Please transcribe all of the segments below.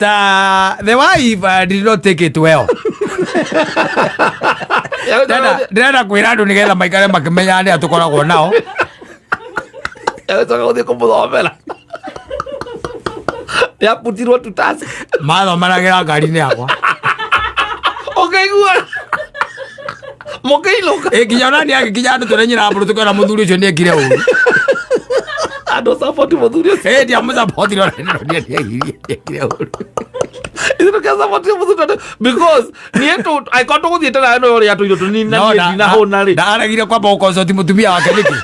The wife did not take it well. Ndĩrenda kwĩra andũ nĩgetha maikare makĩmenyaga nĩ tũkoragwo nao. Agĩcoka gũthiĩ kũmũthomera. Nĩaputirwo tutasi. Mathomanagĩra ngari-inĩ yakwa. Ũkĩigua mũkĩinũka. Ĩ nginya ona niĩ agĩkinya andũ tũrĩ nyina mbũrũ tũkĩona mũthuri ũcio nĩekire ũru. Andũ support mũthuri ũcio. Ĩ ndiamũcapotire ona nĩ nĩekire ũru. Ithuĩ tũkĩsupport mũthuri tondũ because niĩ tũ angĩkorwo tũgũthiĩte nawe no ũrĩa tũirio tũnini na niĩ ndinahũna rĩ. Ndaregire kwamba gũkonsoti mũtumia wake nĩkĩ?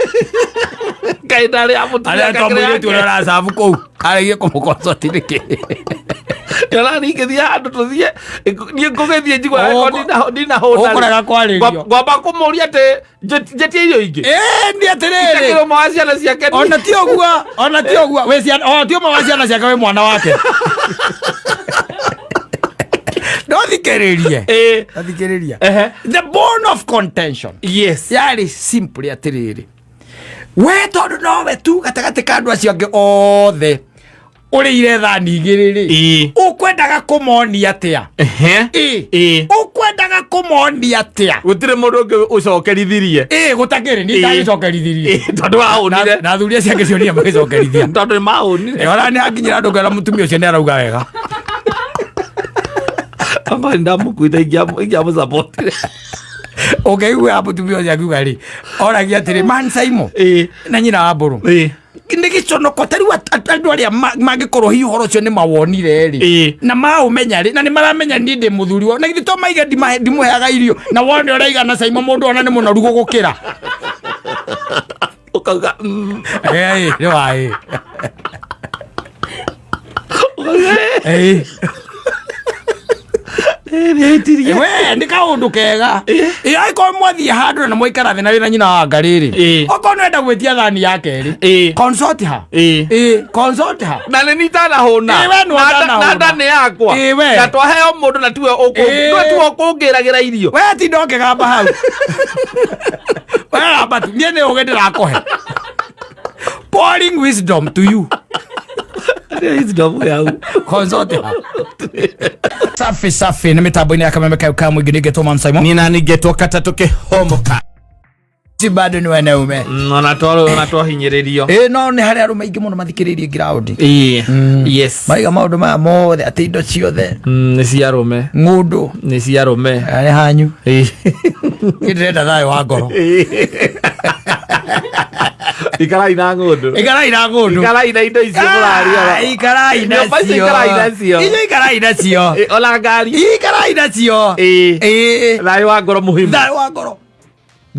Kaĩ ndarĩ ya mũtumia Arĩa to mũirĩtu ũrĩa ũracabu kũu aregire kũmũkonsoti nĩkĩ? Ndĩrona niĩ ingĩthiĩ handũ tũthiĩ niĩ ngũgĩthiĩ njigua Ũkũ- angĩkorwo ndinahũna rĩ. ũkũrega kwarĩrio. Ngwamba kũmũria atĩ njĩtie irio ingĩ. Ĩ nĩ atĩrĩrĩ. Itakĩrĩ ũmwe wa ciana ciake niĩ. Ona ti ũguo, ona ti ũguo, wĩ ciana, ona ti ũmwe wa ciana ciake wĩ mwana wake. No thikĩrĩrie. Ĩ. No thikĩrĩrie. Ehe. The bone of contention. Yes. Yarĩ simply atĩrĩrĩ. We tondũ nowe tu gatagatĩ ka andũ acio angĩ othe ũrĩire thani igĩrĩ rĩ. Ĩ. Ũkwendaga kũmonia atĩa? Ehe. Ĩ. Ĩ. Ũkwendaga kũmonia atĩa? Gũtirĩ mũndũ ũngĩ ũcokerithirie. Ĩ gũtakĩrĩ niĩ Ĩ. ndagĩcokerithirie. Ĩ, tondũ wahũnire. Na athuri acio angĩ cionire magĩcokerithia. Tondũ nĩ mahũnire. Ĩ, ona nĩ akinyĩra andũ ngera mũtumia ũcio nĩ arauga wega. Amba ndamũkuĩte ingĩamũsapotire. Ũngĩigua mũtumia ũcio akiuga rĩ, oragia atĩrĩ man Saimo Ĩ. na nyina wa mbũrũ. Ĩ. Nĩ gĩconoko ta rĩu andũ arĩa mangĩkorwo hihi ũhoro ũcio nĩ mawonire rĩ Ĩ. na maũmenya rĩ na nĩ maramenya niĩ ndĩ mũthuri wao na githĩ to maige ndimũheaga irio na wone ũraigana Saimo mũndũ ona nĩ mũnoru gũgũkĩra. Ũkauga Ĩ, nĩ wa ĩ. Ĩ. Nĩaitirie. We nĩ kaũndũ kega. Ĩ angĩkorwo mwathiĩ handũ na mwaikara thĩ na wĩna nyina wa ngarĩ rĩ. Ĩ. Okorwo nĩwenda gwĩtia thani ya kerĩ. Ĩ. Consult her. Ĩ. Ĩ, consult her. Na nĩ niĩ itanahũna. Ĩ, we nĩwe ũtanahũna. Na nda nĩ yakwa. Ĩ, we. Na twaheo mũndũ na tiwe Ĩ. tiwe ũkũngĩragĩra irio. We tinda ũkĩgamba hau. We gamba tu. Niĩ nĩ ũgĩ ndĩrakũhe. Pouring wisdom to you. Wisdom yau. Consult her. Safi safi nĩ mĩtambo-inĩ ya kameme kayo ka mũingĩ nĩngetwo Man Simon. Nina ningetwo katatũ kĩhomoka. Si bado ni wanaume. Ona twahinyĩrĩrio. Ĩ no nĩ harĩ arũme aingĩ mũno mathikĩrĩirie ground. Ĩ. Yes. Maiga maũndũ maya mothe atĩ indo ciothe Nĩ cia arũme. ng'ũndũ Nĩ cia arũme. nĩ hanyu. Ĩ. Niĩ ndĩrenda thayũ wa ngoro. Ikarai na ng'ũndũ. Ikarai na ng'ũndũ. Ikarai na indo icio mũraria. Ah, ikarai Nyũmba icio nacio. ikarai nacio. Inyuĩ ikarai nacio. Ĩ, Ona ngari. Ikarai nacio. Ĩ. Ĩ. Thayũ wa ngoro muhimu. Thayũ wa ngoro.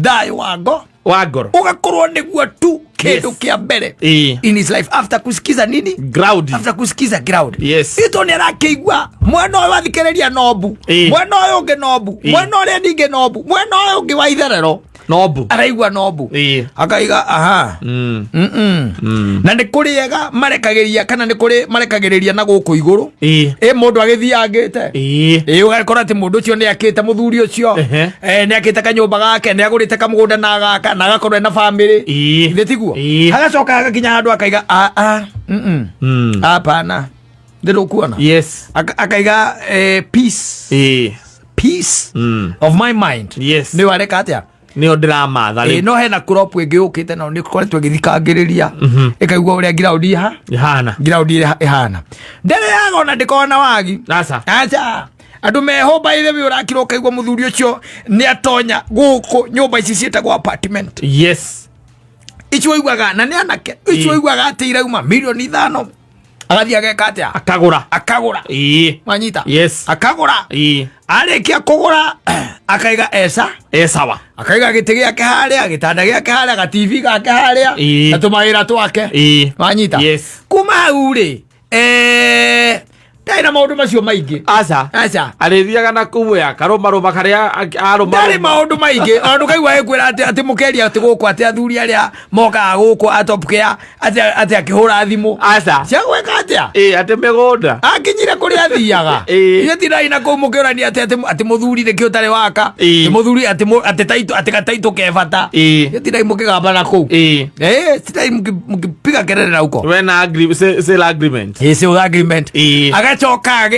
Thayũ wa ngoro. Wa ngoro. Ũgakorwo nĩguo tu kĩndũ Yes. kĩa mbere. Ĩ. In his life after kusikiza nini? Ground. After kusikiza ground. Yes. Ito nĩ arakĩigua mwena ũyũ athikĩrĩria nombu. Ĩ. Mwena ũyũ ũngĩ nombu. Ĩ. Mwena ũrĩa ningĩ nombu. Mwena ũyũ ũngĩ wa itherero Nombu. araigua nombu. Ĩ. Akaiga aha. Mm-mm. Na nĩ kũrĩ ega marekagĩria kana nĩ kũrĩ marekagĩrĩria na gũkũ igũrũ. Ĩ. Ĩ mũndũ agĩthiĩ angĩte. Ĩ. Ĩ ũgakora atĩ mũndũ ũcio nĩ akĩte mũthuri ũcio. Ehe. Eh, nĩ akĩte kanyũmba gake nĩ agũrĩte kamũgũnda na agaka na agakorwo ena bamĩrĩ. Ĩ. Githĩ tiguo? Ĩ. Agacoka agakinya handũ akaiga a a mm hapana. Ndĩ ndũkuona. Yes. Akaiga peace. Ĩ. Peace of my mind. Yes. Nĩ wareka atĩa? Nĩyo ndĩramatha Ĩ rĩu. no hena crop ĩngĩ yũkĩte na nĩ koretwo ĩgĩthikangĩrĩria ĩkaigua ũrĩa ground iha Ihana. ground ĩrĩa ĩhana ndĩrĩaga ona ndĩkoragwo na wagi Aca. aca andũ meho by the way ũrakira ũkaigua mũthuri ũcio nĩ atonya gũkũ nyũmba ici ciĩtagwo apartment Yes. icio ũiguaga na nĩ anake icio Ĩ. ũiguaga atĩ irauma milioni 5 agathiĩ ageka atĩa Akagũra. Akagũra. Ĩ. Wanyita? Yes. Akagũra. Ĩ. Arĩkia kũgũra akaiga eca E sawa. Akaiga gĩtĩ gĩake harĩa, gĩtanda gĩake harĩa, ga TV gake harĩa Ĩ. na tũmawĩra twake. Ĩ. Wanyita? Yes. Kuma hau rĩ ndarĩ na maũndũ macio maingĩ. Aca. Aca. Arĩthiaga na kũu we akarũmarũma karĩa arũmarũma. Ndarĩ maũndũ maingĩ ona ndũkaigua ĩkwĩra atĩ mũkeria atĩ gũkũ atĩ athuri arĩa mokaga gũkũ a Top Care atĩ akĩhũra thimũ Aca. Cia gwĩka atĩa? Ĩ, atĩ mĩgũnda. Akinyire kũrĩa athiaga. Ĩ. Inyuĩ tindai na kũu mũkĩũrania atĩ mũthuri nĩkĩ ũtarĩ waka. Ĩ. Atĩ mũthuri atĩ taitũ atĩ gataitũ ke bata. Ĩ. Inyuĩ tindai mũkĩgamba na kũu. Ĩ. Tindai mũkĩpiga kelele na huko. Wena sale agreement. Ĩ, sales agreement. Ĩ. Aga Agacoka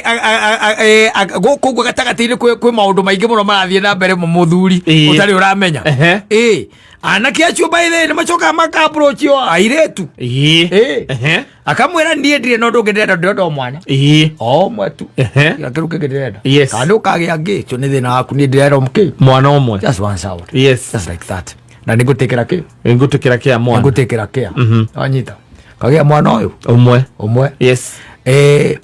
gũkũ ũguo gatagatĩ-inĩ kwĩ maũndũ maingĩ mũno marathiĩ na mbere mũthuri ũtarĩ ũramenya. Ĩ anake acio by the way nĩ macokaga maka approach o airĩtu. Ĩ akamwĩra niĩ ndirĩ na ũndũ ũngĩ ndĩrenda, ndĩrenda o mwana o ũmwe tu. Kĩu kĩngĩ ndĩrenda. Kana nĩ ũkagĩa ngĩ cio nĩ thĩna waku, niĩ ndĩrenda kĩ mwana ũmwe. Just one child. Just like that. Na nĩ ngũtĩkĩra kĩ ngũtĩkĩra kĩa mwana. Ngũtĩkĩra kĩa. Wanyita kagĩa mwana ũyũ ũmwe. Ũmwe.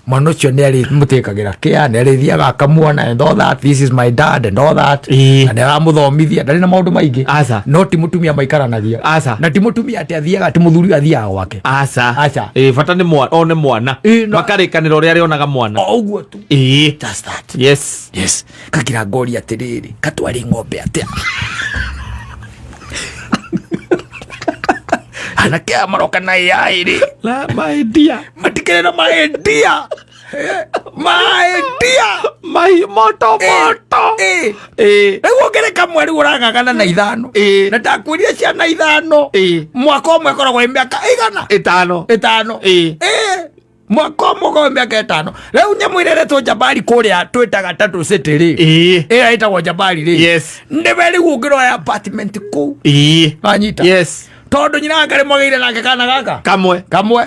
Mwana ũcio nĩ arĩ mũtĩkagĩra kĩa, nĩ arĩthiaga akamuona and all that, this is my dad and all that. Na nĩ aramũthomithia, ndarĩ na maũndũ maingĩ. Aca. No ti mũtumia maikaranagia. Aca. Na ti mũtumia atĩ athiaga, ti mũthuri ũyũ athiaga gwake. Aca. Aca. Ĩ bata nĩ mwana, o nĩ mwana. Ĩ, Makarĩkanĩra ũrĩa arĩonaga mwana. O ũguo tu. Just that. Yes, kakira ngoria atĩrĩrĩ, katware ng'ombe atĩa? Anake aya maroka na AI rĩ, Na my dear. Matikĩrĩ na maendia maendia. Mai moto moto. Rĩu ũngĩrĩ kamwe rĩu ũrang'ang'ana na ithano. Na ndakwĩria ciana ithano mwaka ũmwe ĩkoragwo ĩ mĩaka ĩigana? 5. 5. Mwaka ũmwe ũkoragwo ĩ mĩaka 5. Rĩu nyamũ ĩrĩa ĩretwo Jabari kũrĩa twĩtaga Tatu City rĩ, ĩrĩa ĩtagwo Jabari rĩ, nĩwe rĩu ũngĩroya apartment kũu. Wanyita? Yes. Tondũ nyina wake nĩ mwagĩire nake kana gaka kamwe. Kamwe.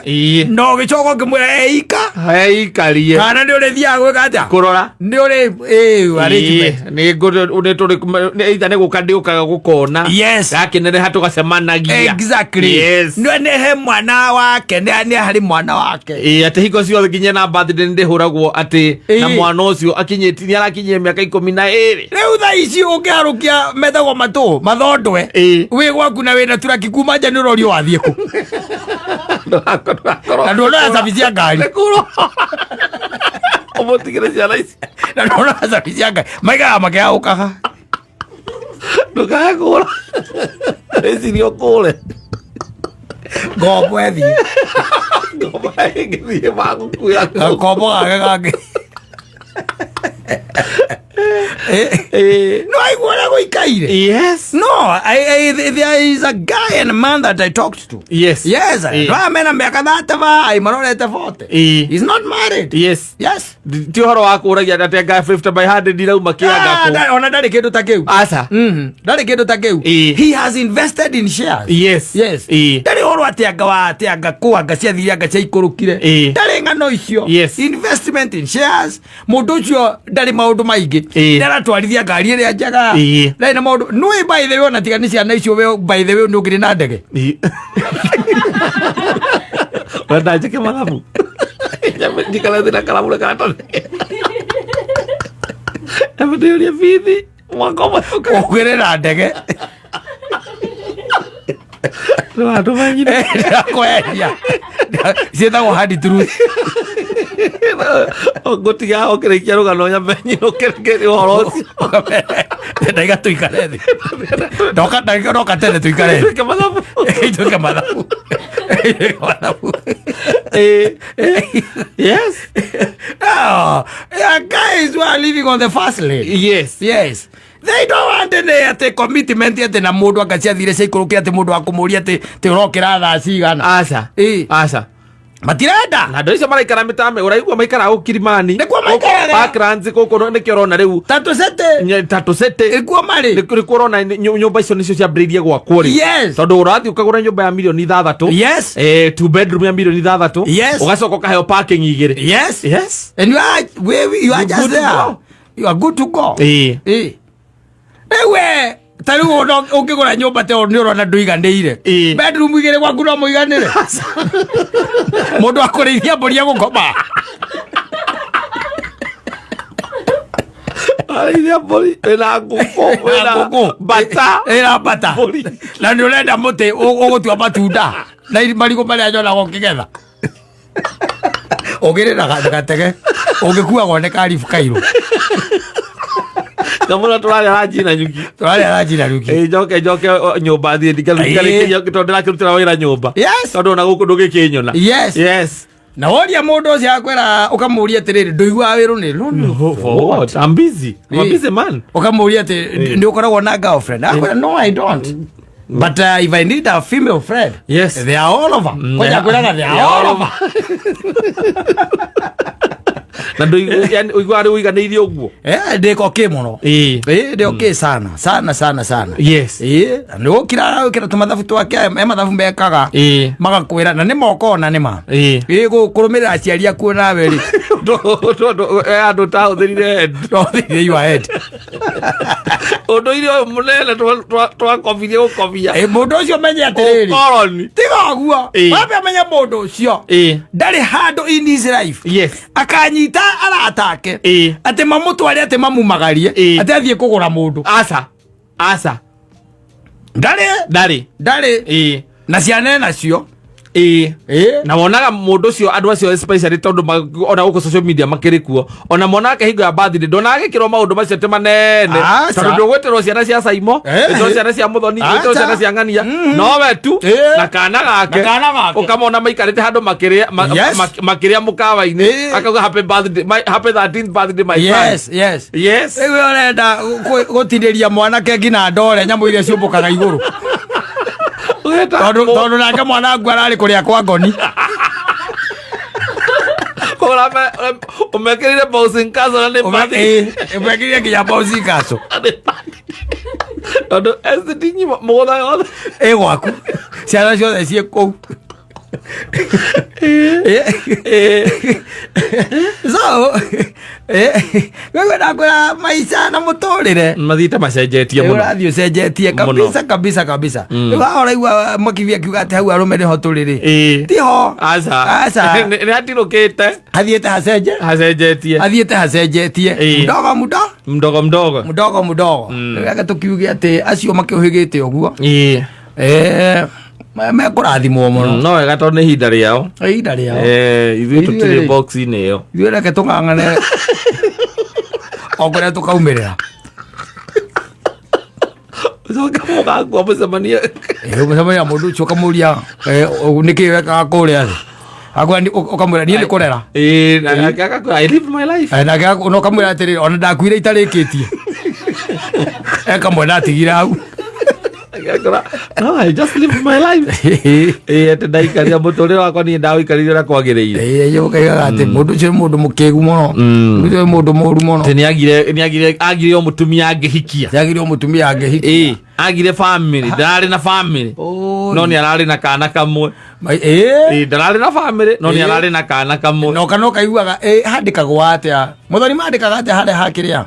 Na ũgĩcoka ũkĩmwĩra eika. Eikarie. Kana nĩ ũrĩthiaga gwĩka atĩa? Kũrora. Nĩ ũrĩ arrangement. Nĩ nĩ tũrĩ either nĩ gũka ndĩũkaga gũkona. Gakenereha tũgacemanagia. Exactly. Nĩ he mwana wake, nĩ harĩ mwana wake. Ĩ atĩ hingo ciothe nginya na birthday nĩ ndĩhũragwo atĩ na mwana ũcio akinyĩtie nĩ arakinyia mĩaka 12. Rĩu thaa ici ũngĩharũkia metagwo matũ mathondwe wĩ gwaku na wĩna turaki kuma nja nĩ ũrorio wathiĩ kũ, na nduonaga cabi cia ngari. Ũmũtigĩre ciana ici. Na nduonaga cabi cia ngari, maikaraga makĩhaũkaga. Ndũkae kũra ĩcirie ũkũre. Ngombo ĩthiĩ. Ngomba ĩngĩthiĩ magũkuĩra kũu. Gakombo gake gangĩ. No aigua ũrĩa gũikaire. No, there is a guy and a man that I talked to. Yes, no mena mĩaka 35, marorete 40. He's not married. Yes. Ti ũhoro wa kũragia atĩ anga 50 by 100 ndirauma Ah, kĩanga kũ. Ona ndarĩ kĩndũ ta kĩu. Aca. Ndarĩ kĩndũ ta kĩu. He has invested in shares. Yes. Ndarĩ ũhoro atĩ anga wa atĩ anga kũ anga ciathire anga ciaikũrũkire. Ndarĩ ng'ano icio. Investment in shares. Mũndũ ũcio ndarĩ maũndũ maingĩ. Nĩaratwarithia ngari ĩrĩa njega. Ndarĩ na maũndũ. Nĩũĩ by the way ona tiga nĩ ciana icio we by the way nĩ ũngĩrĩ na ndege. Wenda njĩke mathabu njikare thĩ na karamu na karatathi nyambe ndĩyũrie bithi mwaka ũmwe. Ũngĩrĩ na ndege. Nĩwatũmenyire. Ndĩrakweheria. Ciĩtagwo hard truth. Ngũtiga ũkĩrĩkia rũgano nyambe nyinũke ũhoro ũcio. Ndaiga tũikare thĩ. Ndoka ndaiga ndoka tene tũikare thĩ. Twĩke mathabu. Twĩke mathabu. Twĩke mathabu. Yes. Oh, yeah, guys who are living on the fast lane. Yes. They don't want any atĩ commitment atĩ na mũndũ anga ciathire ciaikũrũkire atĩ mũndũ akũmũria atĩ atĩ ũrokĩra thaa cigana. Aca. Aca. Matirenda. Na andũ acio maraikara mĩtame ũraigua maikaraga gũkũ Kilimani. Nĩkuo maikaraga. Parklands gũkũ nĩkĩo ũrona rĩu. Tatu City. Tatu City. Nĩkuo marĩ. Nĩkuo ũrona nyũmba icio nĩcio ciambĩrĩirie gwakwo rĩ. Tondũ ũrathiĩ ũkagũra nyũmba ya mirioni 6. 2 bedroom ya mirioni 6. Ũgacoka ũkaheo parking 2. And you are You're just good to there. go. You are good to go. Rĩu we ta rĩu ona ũngĩgũra nyũmba ta ĩyo nĩ ũrona ndũiganĩire. Bedroom 2 gwaku no mũiganĩre. Mũndũ akũrĩithia mbũri egũkoma. Arĩithia mbũri ĩna ngũkũ Ĩna ĩna ngũkũ. mbata. Ĩna mbata. Mbũri. Na nĩ ũrenda mũtĩ ũgũtua matunda na marigũ marĩa nyonaga ũkĩgetha. Ũgĩrĩ na gatege ũngĩkuagwo nĩ karibu kairũ. Kamũra tũrarĩa ranji na nyuki. Tũrarĩa ranji na nyuki. Ĩ njoke nyũmba thiĩ ndikarĩkia tondũ ndĩrakĩrutĩra wĩra nyũmba. Tondũ ona gũkũ ndũgĩkĩnyona. Na woria mũndũ ũcio akwĩra ũkamũria atĩrĩrĩ ndũiguaga wĩrũ nĩ lonely. For what? I'm busy. I'm a busy man. Ũkamũria atĩ nĩ ũkoragwo na girlfriend. Akwĩra no I don't. But if I need a female friend, they are all over. Kwanja akwĩraga they are all over. Na ndũ yani ũiguaga rĩ ũiganĩire ũguo? Eh, ndĩ okay mũno. Ĩĩ. Ĩĩ, ndĩ okay sana sana sana sana. Yes. Ĩĩ, na nĩ gũkira wĩkĩra tũmathabu twake, e mathabu mekaga. Ĩĩ. Magakwĩra na nĩ mokona nĩ ma. Ĩĩ. Ĩĩ, kũrũmĩrĩra aciari akuo nawe rĩ. Tondũ andũ tahũthĩrire head. Ndũhũthĩrire your head. Ũndũ-inĩ ũyũ mũnene twakobirie gũkobia. Ĩĩ, mũndũ ũcio menye atĩrĩrĩ. Ũkoroni. Tiga ũguo. Ĩĩ. Wambe ũmenye mũndũ ũcio. Ĩĩ. Ndarĩ handũ in his life. Yes. Akanyita arata ake. Ĩĩ. Atĩ mamũtware atĩ mamumagarie. Ĩĩ. Atĩ athiĩ kũgũra mũndũ. Aca. Aca. Ndarĩ. Ndarĩ. Ndarĩ. Ĩĩ. Na ciana nacio. Ĩĩ. Ĩĩ. Na wonaga mũndũ ũcio, andũ acio especially tondũ ona gũkũ social media makĩrĩ kuo, ona mwana wake hingo ya birthday ndonaga agĩkĩrwo maũndũ macio atĩ manene. Aca. Tondũ ndũgwĩtĩrwo ciana cia Saimo, Eh. wĩtĩrwo ciana cia Mũthoni, Aca. wĩtĩrwo ciana cia Ng'ania, nowe tu Eh. na kana gake. Na kana gake. Ũkamona maikarĩte handũ makĩrĩa Yes. makĩrĩa mũkawa-inĩ, Eh. akauga happy birthday, my happy 13th birthday, my son. Yes, yes. Yes. Rĩu we ũrenda gũtinĩria mwanake nginya ndore nyamũ iria ciũmbũkaga igũrũ. Ũrenda Tondũ tondũ nake mwanangu ararĩ kũrĩa kwa ngoni. Kũgũra ũmekĩrĩire bouncing castle na nĩ birthday. Ũmekĩrire nginya bouncing castle. Tondũ ST nyima mũgũnda yothe. Ĩ gwaku. Ciana ciothe ciĩ kũu. So, wewe ndakwĩra maica na mũtũrĩre Mathiĩte macenjetie mũno. Ũrathiĩ ũcenjetie kabisa kabisa kabisa. Rĩu haha ũraigua Makibi akiuga atĩ hau arũme nĩho tũrĩ rĩ. Ĩĩ. Tiho. Aca. Aca. Nĩ hatirũkĩte. Hathiĩte hacenje. Hacenjetie. Hathiĩte hacenjetie. Ĩĩ. Mdogo mdo. Mdogo mdogo. Mdogo mdogo. Rĩu reke tũkiuge atĩ acio makĩũhĩgĩte ũguo. Ĩĩ. Mekũrathimwo mũno. No wega tondũ nĩ ihinda rĩao. Ihinda rĩao. Ithuĩ tũtirĩ Ithuĩ- box-inĩ ĩyo. Ithuĩ reke tũng'ang'ane o kũrĩa tũkaumĩrĩra. Ũcoke mũgakua mũcemanie. Ũgũcemania mũndũ ũcio ũkamũria nĩkĩ wekaga kũrĩa thĩ. Akwĩra ũkamwĩra niĩ nĩ kũrera. Ĩĩ, na nake agakwĩra, I live my life. Nake no ũkamwĩra atĩrĩrĩ, ona ndakuire itarĩkĩtie. Ekamwe ndatigire hau. Agakora, no, I just live my life. Ĩĩ, atĩ ndaikarire mũtũrĩre wakwa niĩ ndawĩikarire ũrĩa kwagĩrĩire. Ĩĩ, ũkaigaga atĩ mũndũ ũcio nĩ mũndũ mũkĩgu mũno. Mũndũ ũcio nĩ mũndũ mũru mũno. Atĩ nĩagire, agire o mũtumia angĩhikia. Nĩagire o mũtumia angĩhikia. Ĩĩ, agire family, ndararĩ na family. Oi. No nĩ ararĩ na kana kamwe. Ĩĩ. Ĩĩ, ndararĩ na family, no nĩ Ĩĩ. ararĩ na kana kamwe. Na ũkana ũkaiguaga, handĩkagwo atĩa? Mũthoni mandĩkaga atĩa harĩa ha kĩrĩa?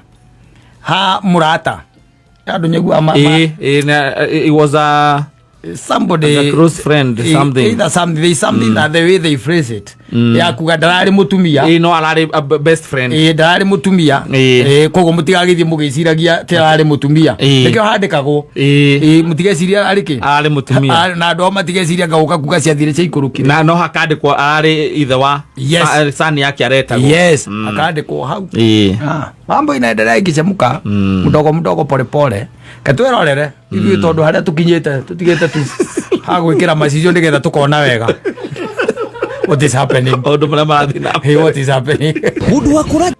Ha mũrata. Andũ nyaiguaga Ĩĩ, ĩĩ, na, it was a somebody, a close friend, something. Either something, there is something that the way they phrase it. Ya kuga ndararĩ mũtumia. Ĩĩ, no ararĩ a best friend. Ĩĩ, ndararĩ mũtumia. Ĩĩ. Ĩĩ, koguo mũtigagĩthiĩ mũgĩciragia atĩ ararĩ mũtumia. Ĩĩ. Nĩkĩo handĩkagwo. Ĩĩ. Ĩĩ, mũtigeciria ararĩ kĩ? Ararĩ mũtumia. Na andũ ao matigeciria ngagũka kuga ciathire ciaikũrũkire. Na no hakandĩkwo ararĩ ithe wa Yes. sani yake aretagwo. Yes, akandĩkwo hau. Ĩĩ. Mambo inaendelea ikichemuka mdogo mdogo pole pole. Ketwĩrorere ithuĩ tondũ harĩa tũkinyĩte tũtigĩte tu ha gwĩkĩra macicio nĩgetha tũkona wega. What is happening? Maũndũ marĩa marathiĩ na Hey, what is happening? Mũndũ wa kũra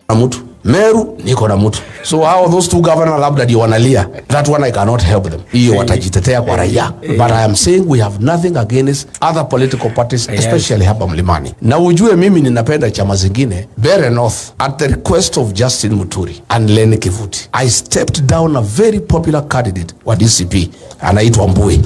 na mtu Meru niko na mtu, so hao those two governor labda ndio wanalia, that one I cannot help them, hiyo watajitetea kwa raia, but I am saying we have nothing against other political parties, especially hapa Mlimani. Na ujue mimi ninapenda chama zingine. Mbeere North, at the request of Justin Muturi and Lenny Kivuti, I stepped down a very popular candidate wa DCP anaitwa Mbui.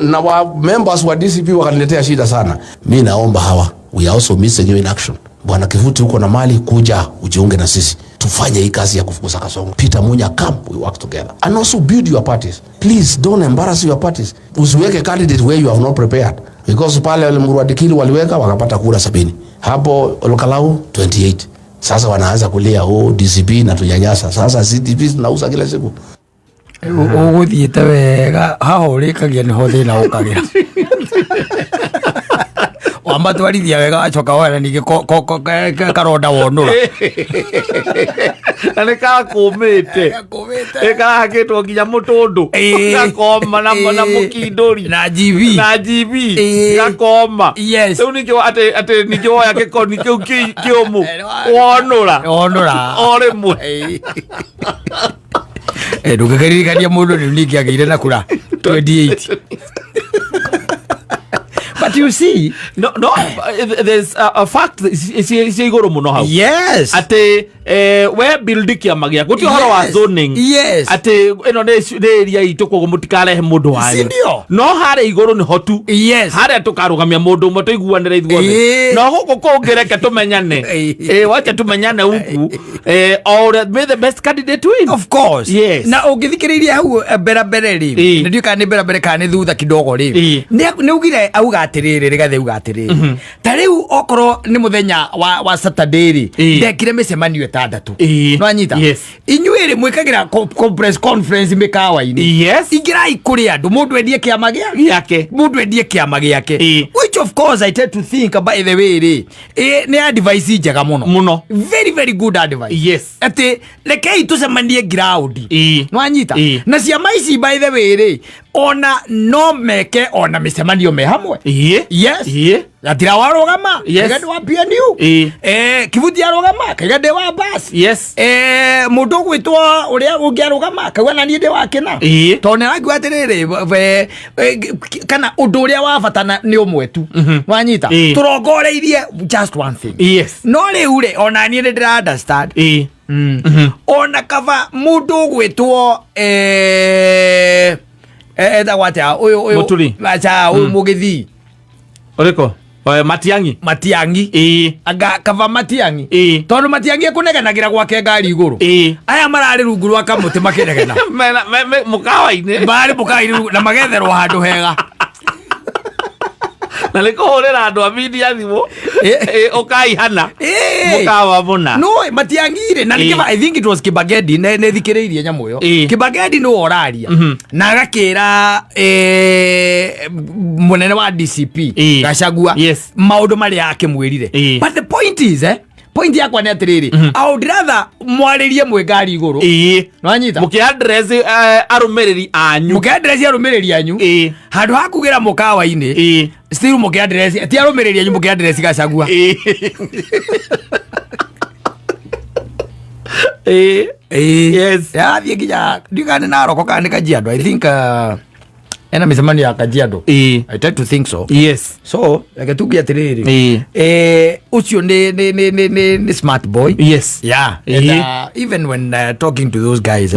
Na wa members wa DCP wakaniletea shida sana. Mi naomba hawa, we are also missing you in action. Bwana Kivuti, uko na mali, kuja ujiunge na sisi tufanye hii kazi ya kufukuza Kasongo. Peter Munya, come, we work together. And also build your parties. Please don't embarrass your parties. Usiweke candidate where you have not prepared. Because pale Emurua Dikirr waliweka wakapata kura 70. Hapo Olkalou 28. Sasa wanaanza kulia, oh, DCP na tunyanyasa. Sasa CDP tunauza kila siku. Ũgũthiĩte wega haha ũrĩkagia nĩho thĩna ũkagĩra. Wamatwarithia wega wacoka wona ningĩ karonda wonũra. Na nĩ kakũmĩte. Gakũmĩte. Ĩ karahakĩtwo nginya mũtũndũ. Ĩ. Gakoma na Ĩ. mũkindũri. Na GB. Na GB. Ĩ. Gakoma. Yes. Rĩu ningĩ atĩ ningĩ woya gĩkoni kĩu kĩũmũ. Wonũra. Wonũra. O rĩmwe. Ĩ. Ndũngĩkĩririkania mũndũ rĩu ningĩ agĩire na kura 28. But you see, No, there's a fact cia igũrũ mũno hau. Yes. Atĩ we build kĩama gĩaku ti ũhoro wa zoning. Atĩ ĩno nĩ area itũ, koguo mũtikarehe mũndũ wanyu. Si ndio? No harĩa igũrũ nĩho tu. Harĩa tũkarũgamia mũndũ ũmwe tũiguanĩre ithuothe. No gũkũ kũngĩ reke tũmenyane. Wacha tũmenyane huku, o ũrĩa may the best candidate win. Of course. Yes. Na ũngĩthikĩrĩria hau mbere mbere rĩ, nĩ ndiũĩ kana nĩ mbere mbere kana nĩ thutha kidogo rĩ, nĩ augire, auga atĩrĩrĩ, Rigathĩ auga atĩrĩrĩ, ta rĩu okorwo nĩ mũthenya wa Saturday rĩ, ndekire mĩcemanio 6. Nĩwanyita? Yes. Inyuĩ rĩ, mwĩkagĩra press conference mĩkawa-inĩ. Ingĩrai kũrĩ andũ, mũndũ endie kĩama gĩa gĩake. Mũndũ endie kĩama gĩake. Which of course I tend to think, by the way rĩ, nĩ advice njega mũno. Mũno. Very, very good advice. Atĩ rekei tũcemanie ground. Nĩwanyita? Na ciama ici, by the way rĩ, ona no meke ona mĩcemanio me hamwe. Yes. Gatira warũgama, kaiga ndĩ wa PNU. Kibuti arũgama, kaiga ndĩ wa bas. Mũndũ ũgwĩtwo ũrĩa ũngĩ arũgama, kauga na niĩ ndĩ wa kĩna. Tondũ nĩ arakiuga atĩrĩrĩ, kana ũndũ ũrĩa wa bata nĩ ũmwe tu. Wanyita? Tũrongoreirie just one thing. No rĩu rĩ, ona niĩ nĩ ndĩra understand. Ona kaba mũndũ ũgwĩtwo etagwo atĩa ũyũ Mũturi. Aca, ũyũ Mũgĩthii. Ũrĩkũ? Matiang'i. Matiang'i. Anga kaba Matiang'i. Tondũ Matiang'i ekũnegenagĩra gwake ngari igũrũ. Aya mararĩ rungu rwa kamũtĩ makĩnegena. Mũkawa-inĩ. Mararĩ mũkawa-inĩ na magetherwo handũ hega. Na nĩ kũhũrĩra andũ a media thimũ. Ũkaihana. Mũkawa mũna. No Matiang'i rĩ, na nĩ I think it was Kibagedi, nĩ thikĩrĩirie nyamũ ĩyo. Kibagedi nĩwe ũraria. Na agakĩra mũnene wa DCP, Gachagua, maũndũ marĩa akĩmwĩrire. But the point is, point yakwa nĩ atĩrĩrĩ, I would rather mwarĩrie mwĩ ngari igũrũ. Nĩwanyita? Mũkĩ-address arũmĩrĩri anyu. Mũkĩ-address arũmĩrĩri anyu. Handũ ha kugĩra mũkawa-inĩ, still mũkĩ-address ti arũmĩrĩri anyu, mũkĩ-address Gachagua. Yathiĩ nginya ndigane Narok kana nĩ Kajiado. I think ena mĩcemanio ya Kajiado. I tend to think so. So reke tuge atĩrĩrĩ, ũcio nĩ smart boy. Yeah. And even when talking to those guys,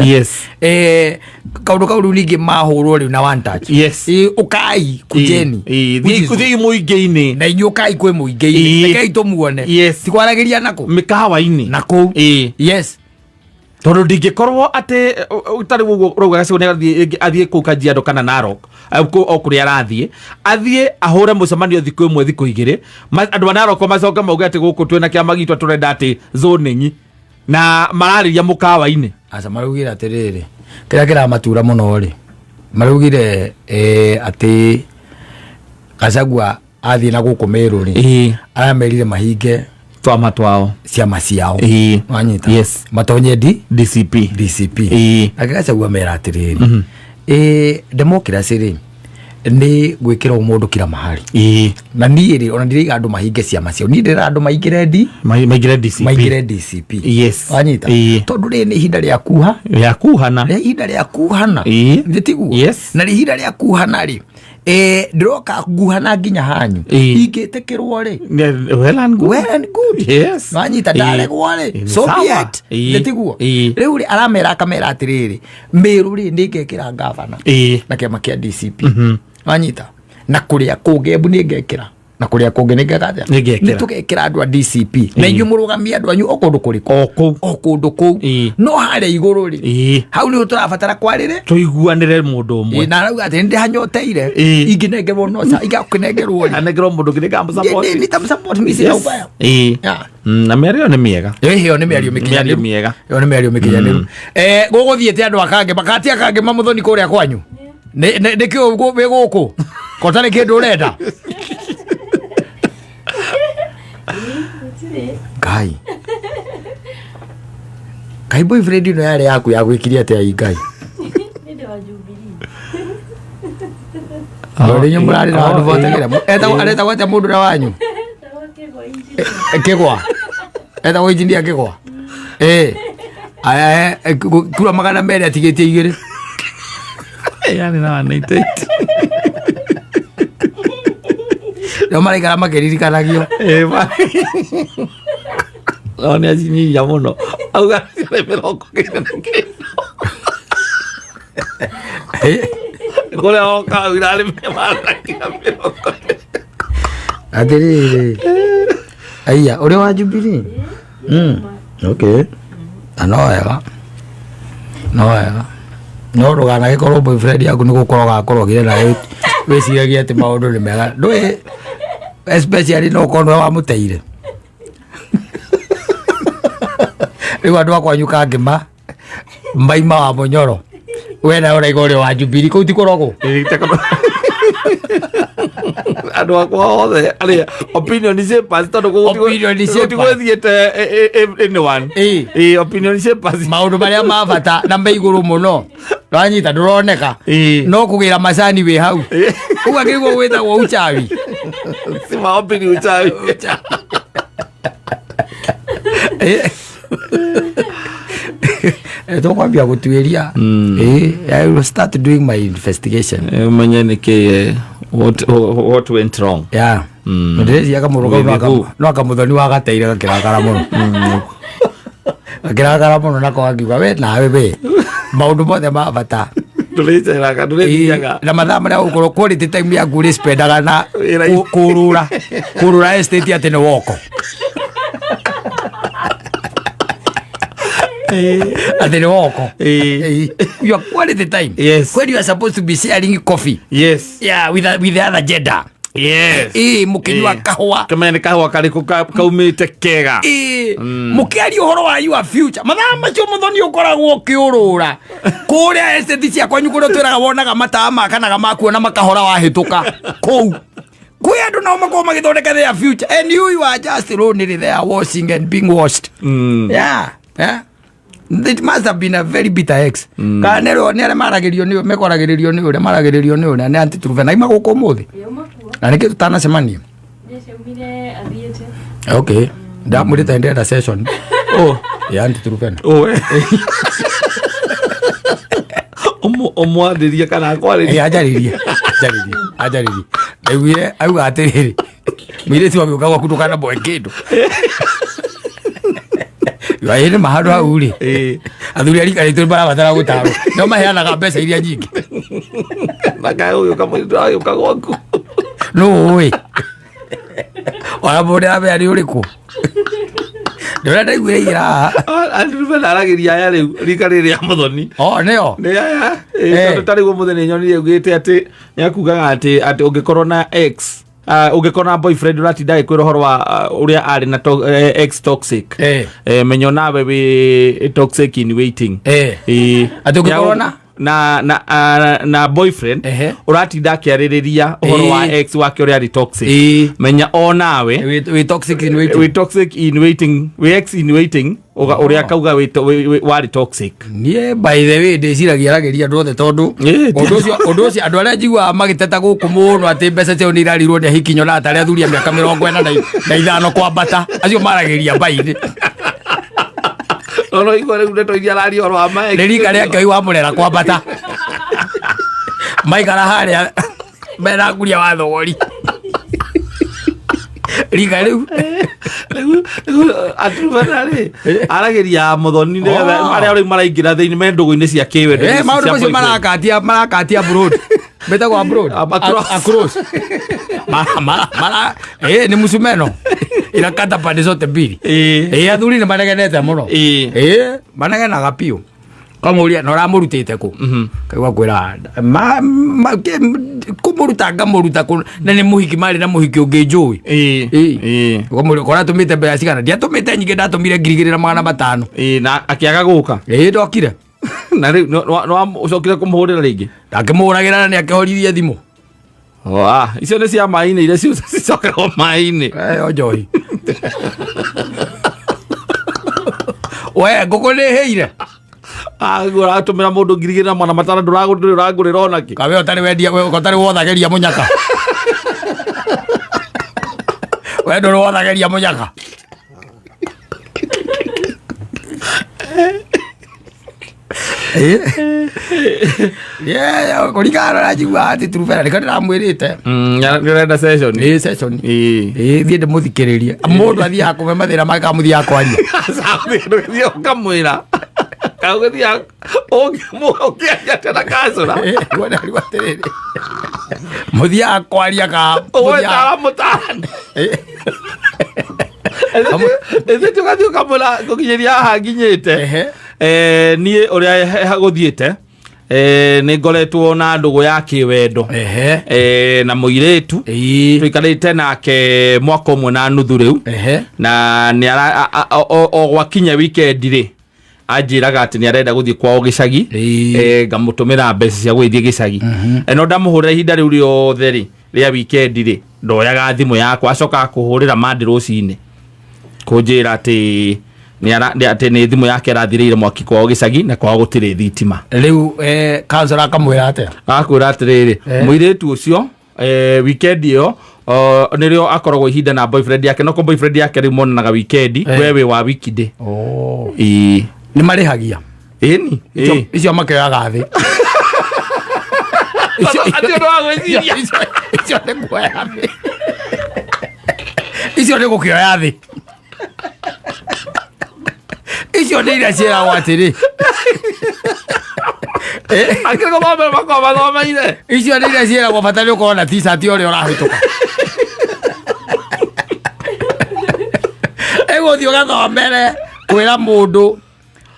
kaũndũ kau rĩu ningĩ mahũrwo rĩu na one touch. Ũkai kujeni. Which is Thiĩi mũingĩ-inĩ. Na inyuĩ ũkai kwĩ mũingĩ-inĩ. Rekei tũmuone. Ti kwaragĩria nakũ? Mĩkawa-inĩ. Na kũu. Tondũ ndingĩkorwo atĩ tarĩ ũguo ũrauga Gachagua nĩ athiĩ kũu Kajiado kana Narok, o kũrĩa arathiĩ, athiĩ ahũre mũcemanio thikũ 1, thikũ 2, andũ a Narok macoke mauge atĩ gũkũ twĩna kĩama gitũ tũrenda atĩ zoning, na mararĩria mũkawa-inĩ. Aca, maraugire atĩrĩrĩ, kĩrĩa kĩramatura mũno rĩ, maraugire atĩ Gachagua athiĩ na gũkũ Meru rĩ, aramerire mahinge twama twao, ciama ciao. Wanyita? Yes. Matonye DCP. DCP. Nake Gachagua mera atĩrĩrĩ, democracy rĩ, nĩ gwĩkĩra mũndũ kila mahali. Na niĩ rĩ, ona ndiraiga andũ mahinge ciama ciao, niĩ ndĩrera andũ maingĩre D Maingĩre DCP. Maingĩre DCP. Wanyita? Tondũ rĩ, nĩ ihinda rĩa kuha rĩa kuhana. Rĩa ihinda rĩa kuhana. Nĩ tiguo? Yes. Na rĩ ihinda rĩa kuhana rĩ, ndĩroka nguhana nginya hanyu. Ingĩtĩkĩrwo rĩ, Well and good. Well and good. Wanyita? Ndaregwo rĩ, so be Sawa. it. Nĩ tiguo? Rĩu rĩ, aramera akamera atĩrĩrĩ, Meru rĩ, nĩ ngekĩra gavana na kĩama kĩa DCP. Wanyita? Na kũrĩa kũngĩ, Embu nĩ ngekĩra, na kũrĩa kũngĩ nĩ ngeka atĩa? Nĩ ngekĩra. Nĩ tũgekĩra andũ a DCP, na inyuĩ mũrũgamie andũ anyu o kũndũ kũrĩkũ? O kũu. O kũndũ kũu. No harĩa igũrũ rĩ, hau nĩho tũrabatara kwarĩre tũiguanĩre mũndũ ũmwe. Na arauga atĩ nĩndĩhanyoteire. Ingĩnengerwo no ingakũnengerwo rĩ, anengerwo mũndũ ũngĩ nĩngamũsupport. Nitamsupport mimi, sina ubaya. Yeah. Na mĩario ĩyo nĩ mĩega. Ĩyo nĩ mĩario mĩkinyanĩru. Mĩario mĩega. Ĩyo nĩ mĩario mĩkinyanĩru. Gũgũthiĩte andũ akange makati akange mamũthoni kũrĩa kwanyu. Nĩkĩo wĩ gũkũ kotarĩ kĩndũ ũrenda. Ngai, Ngai, boyfriend ĩno yarĩ yaku yagwĩkirie atĩa ĩ Ngai? Nĩ wa Jubilee. Tondũ inyuĩ mũrarĩ na handũ botegera. Aretagwo atĩa mũndũ ũrĩa wanyu? Etagwo Kĩgwa engineer. Kĩgwa, etagwo engineer Kĩgwa. Aya, kura 200 atigĩtie 2. Yarĩ na 198. No maraikara makĩririkanagio. Eh, no nä acinyinya må no auga 90. Kå rä a oka irarä 140. Atĩrĩrĩ, aiya ũrĩ wa Jubilee. Okay, na no wega, no wega, no ndũkanagĩkorwo boyfriend yaku nĩ gũkorwo gakorogire nawe wĩciragia atĩ maũndũ nĩ mega, ndũĩ, especially no ũkorwo nĩwe wamũteire. Rĩu andũ akwanyu kangĩma maima wa mũnyoro, we nawe ũraiga ũrĩ wa Jubilee, kũu ti kũrogwo. Andå akwa othe arä opinion shapers tondå Opinion shapers. tigåthiäte anyone. Ĩĩ. Ĩĩ, opinion shapers. Maũndũ marĩa ma bata na me igũrũ mũno ndwanyita ndũroneka. Ĩĩ. No kũgĩra macani wĩ hau ũguo akĩriguo gwĩtagwo uchawi. Si maombi ni uchawi. Tũkwambia gũtuĩria. Ĩĩ, I will start doing my investigation. Menye nä kä what went wrong. Yeah. Ndĩreciria kamũndũ kau With who? no akamuthoni wa gateire gakĩrakara mũno, gakĩrakara mũno, nako gakiuga we nawe we maũndũ mothe ma bata. Ndå rä ceraga, ndå rä thiaga. Na mathaa marĩa ũgũkorwo quality time yaku ũrĩ spendaga na Wĩra-inĩ. kũrũra estate atĩ nĩ woko, atĩ nĩ woko. Ĩĩ. Your quality time when you are supposed to be sharing coffee, yeah, with the other gender. Ĩĩ, mũkĩnyua kahũa. Kamenya nä kahåa karä kå kaumä te kega. Ĩĩ, mũkĩaria ũhoro wa your future, mathaa macio mũthoni ũkoragwo ũkĩũrũra kũrĩa estate cia kwanyu kũrĩa twĩraga wonaga mataa makanaga makuona makahora wahĩtũka kũu kwĩ andũ nao makorwo magĩthondeka their future and you are just lonely there washing and being washed. Yeah. It must have been a very bitter ex. Kana nĩ nĩ arĩa maragĩrio nĩ mekoragĩrĩrio nĩ ũrĩa maragĩrĩrio nĩ ũrĩa nĩ anti Truven aima gũkũ ũmũthĩ. Yauma kuo. Na nĩkĩ tũtanacemania? Nĩciaumire athiĩte. Okay, ndamwĩrĩte ndĩrenda session. Oh. Ya anti Truven. Å mwarä rie kana akwarä Ĩ, anjarĩrie, anjarĩrie, anjarĩrie. Ndaiguire auga atĩrĩrĩ, mũirĩtu agĩũka gwaku ndũkanamũhe kĩndũ. Ĩ nĩ ma handũ hau rĩ, athuri a rika ritũ nĩ marabatara gũtarwo, no maheanaga mbeca iria nyingĩ. Na kaä å gä å ka må agä å ka gwaku. Nũ ũĩ ona mũndũ aramenya nĩ ũrĩkũ, nĩ ũrĩa ndaiguire ira haha. Andirubena aragä ria aya rä u rika rä rä a må thoni. O nĩo. Nä aya. Eh. Tondå tarä u må thenya nyonire augä te atä nä akugaga atä å ngä korwo na ex, å ngä korwo na boyfriend å ratinda agä kwä ra å horo wa å rä a arä na ex toxic. Menyo nawe wä toxic in waiting. Ĩĩ. Atĩ ũngĩkorwo na? Na boyfriend ũratinda akĩarĩrĩria ũhoro wa ex wake ũrĩa arĩ toxic, menya o nawe wĩ toxic in waiting. Wĩ toxic in waiting, wĩ ex in waiting, ũrĩa akauga warĩ toxic. Niĩ by the way ndĩciragia aragĩria andũ othe tondũ ũndũ ũcio andũ arĩa njiguaga magĩteta gũkũ mũno atĩ mbeca ciao nĩ irarirwo nĩ ahiki, nyonaga tarĩ athuri a mĩaka 45 kwambata, acio maragĩria mbainĩ. No igua rĩu ndeto iria araria ũhoro wa ma ex. Nĩ rika rĩa Ngai wa mũrera kwambata, maikara harĩa mena nguria wa thogori rika rĩu. Rĩu aturubana rĩ aragĩria mũthoni nĩgetha arĩa rĩu maraingĩra thĩinĩ me ndũgũ-inĩ cia kĩwendo ici Maũndũ cia macio boyfriend. Marakatia abroad, metagwo abroad. Across. Across. Mara nĩ musumeno inakata pande zote mbili. Athuri nĩ manegenete mũno. Manegenaga biũ, kamũria na ũramũrutĩte kũ, kaigua kwĩra kũmũruta ngamũruta kũ, na nĩ mũhiki marĩ na mũhiki ũngĩ njũĩ. Ũkamũria atũmĩte mbeca cigana, ndiatũmĩte nyingĩ, ndatũmire 2500. Ĩĩ, na akĩaga gũka. Ĩĩ, ndokire. Na rĩu nĩwacokire kũmũhũrĩra rĩngĩ? Ndakĩmũhũragĩra na nĩ akĩhoririe thimũ. Wa, icio nĩ cia maĩ-inĩ iria cicokerwo maĩ-inĩ. Ĩyo njohi we ngũkũ nĩ hĩire. Ũratũmĩra mũndũ 2500 ndũragũrĩra ũrangũrĩra onakĩ. Kawe ũtarĩ wendia we ũtarĩ wothageria mũnyaka, we ndũrĩ wothageria mũnyaka. Yeah, kũringana na njigua atĩ Turubena nĩkĩo ndĩramwĩrĩte. Nĩ ũrenda session? Ĩ session. Ĩĩ. Ĩ thiĩ ndĩmũthikĩrĩrie. Mũndũ athiaga kũhe mathĩna make kamũthiaga kwaria. Ũgĩthiĩ ũkamwĩra ũgĩthiĩ ũngĩaria atĩa na kacũra? Ĩ, wona rĩu atĩrĩrĩ. Mũthiaga kwaria ka mũthiaga- Ũgwetara mũtarani. Ĩ. Ithuĩ tũgathiĩ ũkamwĩra gũkinyĩria haha nginyĩte. Ehe. Niĩ ũrĩa gũthiĩte, nĩ ngoretwo na ndũgũ ya kĩwendo Ehe. na mũirĩtu. Ĩĩ. Tũikarĩte nake mwaka ũmwe na nuthu rĩu. Ehe. Na nĩ ara o gwakinya weekend rĩ, anjĩraga atĩ nĩ arenda gũthiĩ kwao gĩcagi. Ĩĩ. Ngamũtũmĩra mbeca cia gũgĩthiĩ gĩcagi. No ndamũhũrĩra ihinda rĩu rĩothe rĩ rĩa weekend rĩ, ndoyaga thimũ yakwa, acokaga kũhũrĩra mandi rũcinĩ kũnjĩra atĩ atĩ nĩ thimũ yake ĩrathirĩire mwaki kwao gĩcagi na kwao gũtirĩ thitima. Rĩu councillor akamwĩra atĩa? Akwĩra atĩrĩrĩ, mũirĩtu ũcio, weekend ĩyo nĩrĩo akoragwo ihinda na boyfriend yake, no ko boyfriend yake rĩu monanaga weekend. We wĩ wa weekday. Oh. Ĩĩ. Nĩ marĩhagia? Ĩni. Icio makĩoyaga thĩ. Atĩ ũndũ wa gwĩciria. Icio nĩ kuoya thĩ. Icio nĩ gũkĩoya thĩ. Icio nĩ iria ciĩragwo atĩrĩ. Akĩrĩ gũthomera makoragwo mathomeire. Icio nĩ iria ciĩragwo bata nĩ ũkorwo na t-shirt ũrĩa ũrahĩtũka. Ĩgũthiĩ ũgathomere kwĩra mũndũ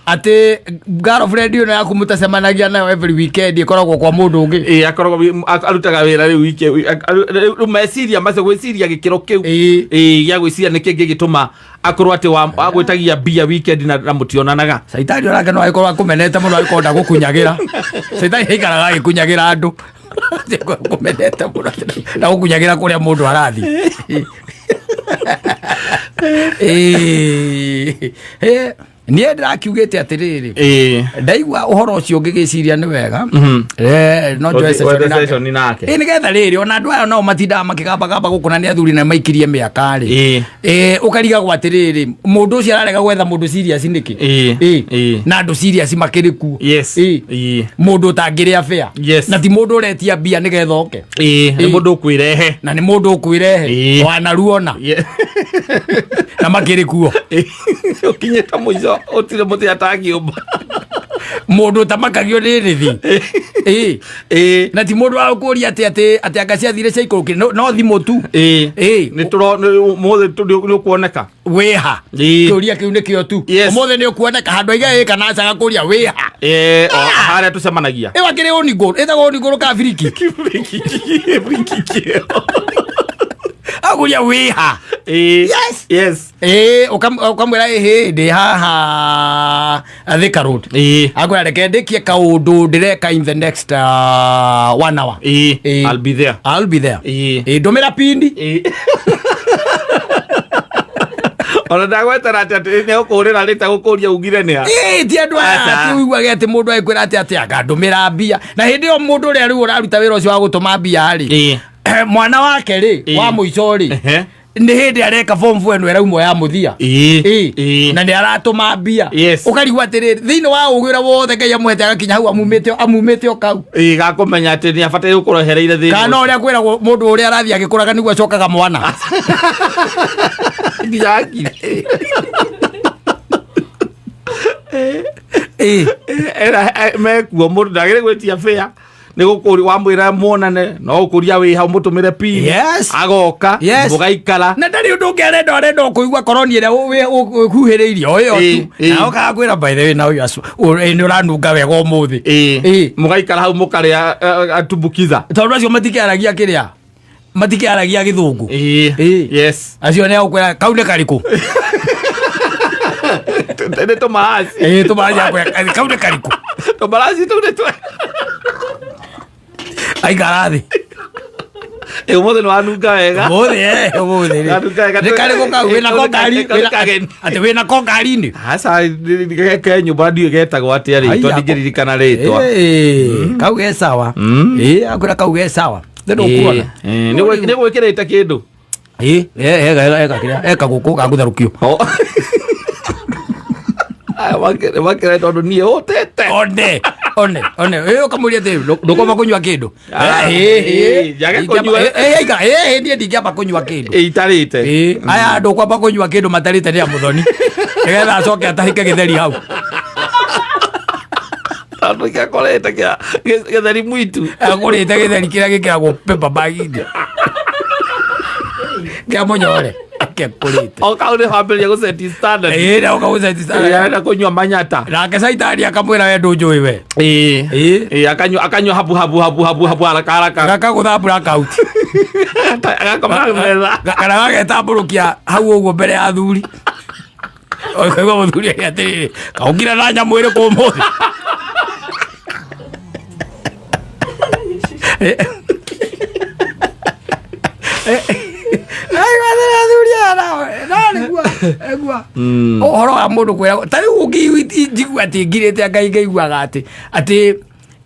atĩ girlfriend ĩno yaku mũtacemanagia nayo every weekend ĩkoragwo kwa mũndũ ũngĩ. Ĩĩ, akoragwo arutaga wĩra rĩu wiki rĩu meciria macio gwĩciria gĩkĩro kĩu. Ĩĩ. Ĩĩ, gĩa gwĩciria nĩkĩ gĩgĩtũma akorwo atĩ wa agwĩtagia mbia weekend na mũtionanaga. Caitani onake no agĩkorwo akũmenete mũno agĩkorwo ndagũkunyagĩra. Caitani aikaraga agĩkunyagĩra andũ. Akũmenete mũno ndagũkunyagĩra kũrĩa mũndũ arathiĩ. Ĩĩ. Ĩĩ, niĩ ndĩrakiugĩte atĩrĩrĩ, ndaigua ũhoro ũcio ngĩgĩciria nĩ wega. No njoe Ũthiĩ- session wethe nake. session nake. Ĩĩ, nĩgetha rĩrĩ ona andũ aya nao matindaga makĩgambagamba gũkũ na nĩ athuri na maikirie mĩaka rĩ. Ũkarigagwo atĩrĩrĩ, mũndũ ũcio ararega gwetha mũndũ serious nĩkĩ? Na andũ serious makĩrĩ kuo. Mũndũ ũtangĩrĩa fare. Na ti mũndũ ũretia mbia nĩgetha oke. Nĩ mũndũ ũkwĩrehe. Na nĩ mũndũ ũkwĩrehe. Wanaruona. Na makĩrĩ kuo. Ũkinyĩte mũico ũtirĩ mũtĩ atangĩũmba. Mũndũ ũtamakagio nĩ rĩthi. Na ti mũndũ wa gũkũria atĩ anga ciathire ciaikũrũkire, no thimũ tu. Nĩ tũro mũthĩ nĩ ũkuoneka. Wĩha. Kĩũria kĩu nĩkĩo tu. Ũmũthĩ nĩ ũkuoneka handũ aiga ĩ kana aca gakũria wĩha. O harĩa tũcemanagia. Ĩyo akĩrĩ ũnigũrũ, ĩtagwo ũnigũrũ ka biriki. Akũria wĩha. Yes. Yes. Ũkamwĩra ĩhĩ ndĩ haha Thika Road. Akwĩra reke ndĩkie kaũndũ ndĩreka in the next 1 hour. I'll be there. I'll be there. Ndũmĩra pindi. Ona ndagwetera atĩ atĩ nĩ ũkũhũrĩra rĩta gũkũria ugire nĩ a. Ti andũ aya Aca. atĩ ũiguage atĩ mũndũ agĩkwĩra atĩ atĩ anga ndũmĩra mbia. Na hĩndĩ ĩyo mũndũ ũrĩa rĩu ũraruta wĩra ũcio wa gũtũma mbia rĩ, mwana wake rĩ, wa mũico rĩ, nĩ hĩndĩ areka form 4 ĩno ĩraumwo ya mũthia. Na nĩ aratũma mbia. Ũkarigwo atĩrĩrĩ, thĩinĩ wa ũgĩ ũrĩa wothe Ngai amũhete agakinya hau amumĩte o kau. Gakũmenya atĩ nĩ abataire gũkorwo ehereire thĩna Kana ũcio. ũrĩa kwĩragwo mũndũ ũrĩa arathiĩ agĩkũraga nĩguo acokaga mwana. Nginya hakiri. Mekuo mũndũ ndagĩrĩire gwĩtia fare. Nĩ gũkũria wamwĩra muonane no ũkũria wĩ hau mũtũmĩre pin. Yes. Agoka, Yes. mũgaikara. Na ndarĩ ũndũ ũngĩ arenda, arenda o kũigua koroni ĩrĩa ũhuhĩrĩirie o ĩyo tu. Na okaga kwĩra by the way, na ũyũ nĩ ũranunga wega ũmũthĩ. Mũgaikara hau mũkarĩa tumbukiza. Tondũ acio matikĩaragia kĩrĩa, matikĩaragia gĩthũngũ. Yes. Acio nĩ agũkwĩra kau nĩ karĩkũ? Nĩ tũmaraci. Tũmaraci akwĩra kau nĩ karĩkũ? Tũmaraci tũu nĩ twe- Aikara thĩ. Ũmũthĩ nĩ wanunga wega. Ũmũthĩ, ũmũthĩ rĩ. Wanunga wega. Nĩ karĩkũ kau? Wĩna ko ngari? Nĩ Wĩna- kageni. Atĩ wĩna ko ngari-inĩ? Aca, ke nyũmba ndiũĩ getagwo atĩa rĩtwa, Ai, ndingĩririkana rĩtwa. Kau ge sawa. Akwĩra kau ge sawa. Nĩ ndũkuona. Nĩ gwĩkĩrĩte kĩndũ? Eka, eka, eka, kĩrĩa, eka gũkũ ga gũtherũkio. Makĩre tondũ niĩ hũtĩte. One one one, ĩ ũkamũria atĩ ndũkwamba kũnyua kĩndũ. Ah, Eh, eh, eh, njage kũnyua. Eh, eh, eh, eh, niĩ ndingĩamba kũnyua kĩndũ. Ĩitarĩte. Ĩ, aya ndũkwamba kũnyua kĩndũ matarĩte nĩ a mũthoni, nĩgetha acoke atahĩke gĩtheri hau. Tondũ kĩakorete kĩa gĩtheri mwitu. Agũrĩte gĩtheri kĩrĩa gĩkĩragwo paper bag-inĩ kĩa mũnyore akekũrĩte. O kau nĩ wambĩrĩria gũseti standard. Ĩ, na ũkagũceti Ĩ, arenda kũnyua manyata. Nake caitani akamwĩra, we ndũnjũĩ we. Ĩ. Ĩ. Ĩ, akanyua akanyua habu habu habu habu habu haraka haraka. Gakagũtha blackout. Agakoma metha. Kana gagetambũrũkia hau ũguo mbere ya athuri, ũkaigua mũthuri ake atĩrĩrĩ, kaũkira na nyamũ ĩrĩkũ ũmũthĩ? Athuri aya nao, no nĩguo nĩguo ũhoro wa mũndũ kwĩra ta rĩu ũngĩ njigua atĩ ngirĩte anga ngaiguaga atĩ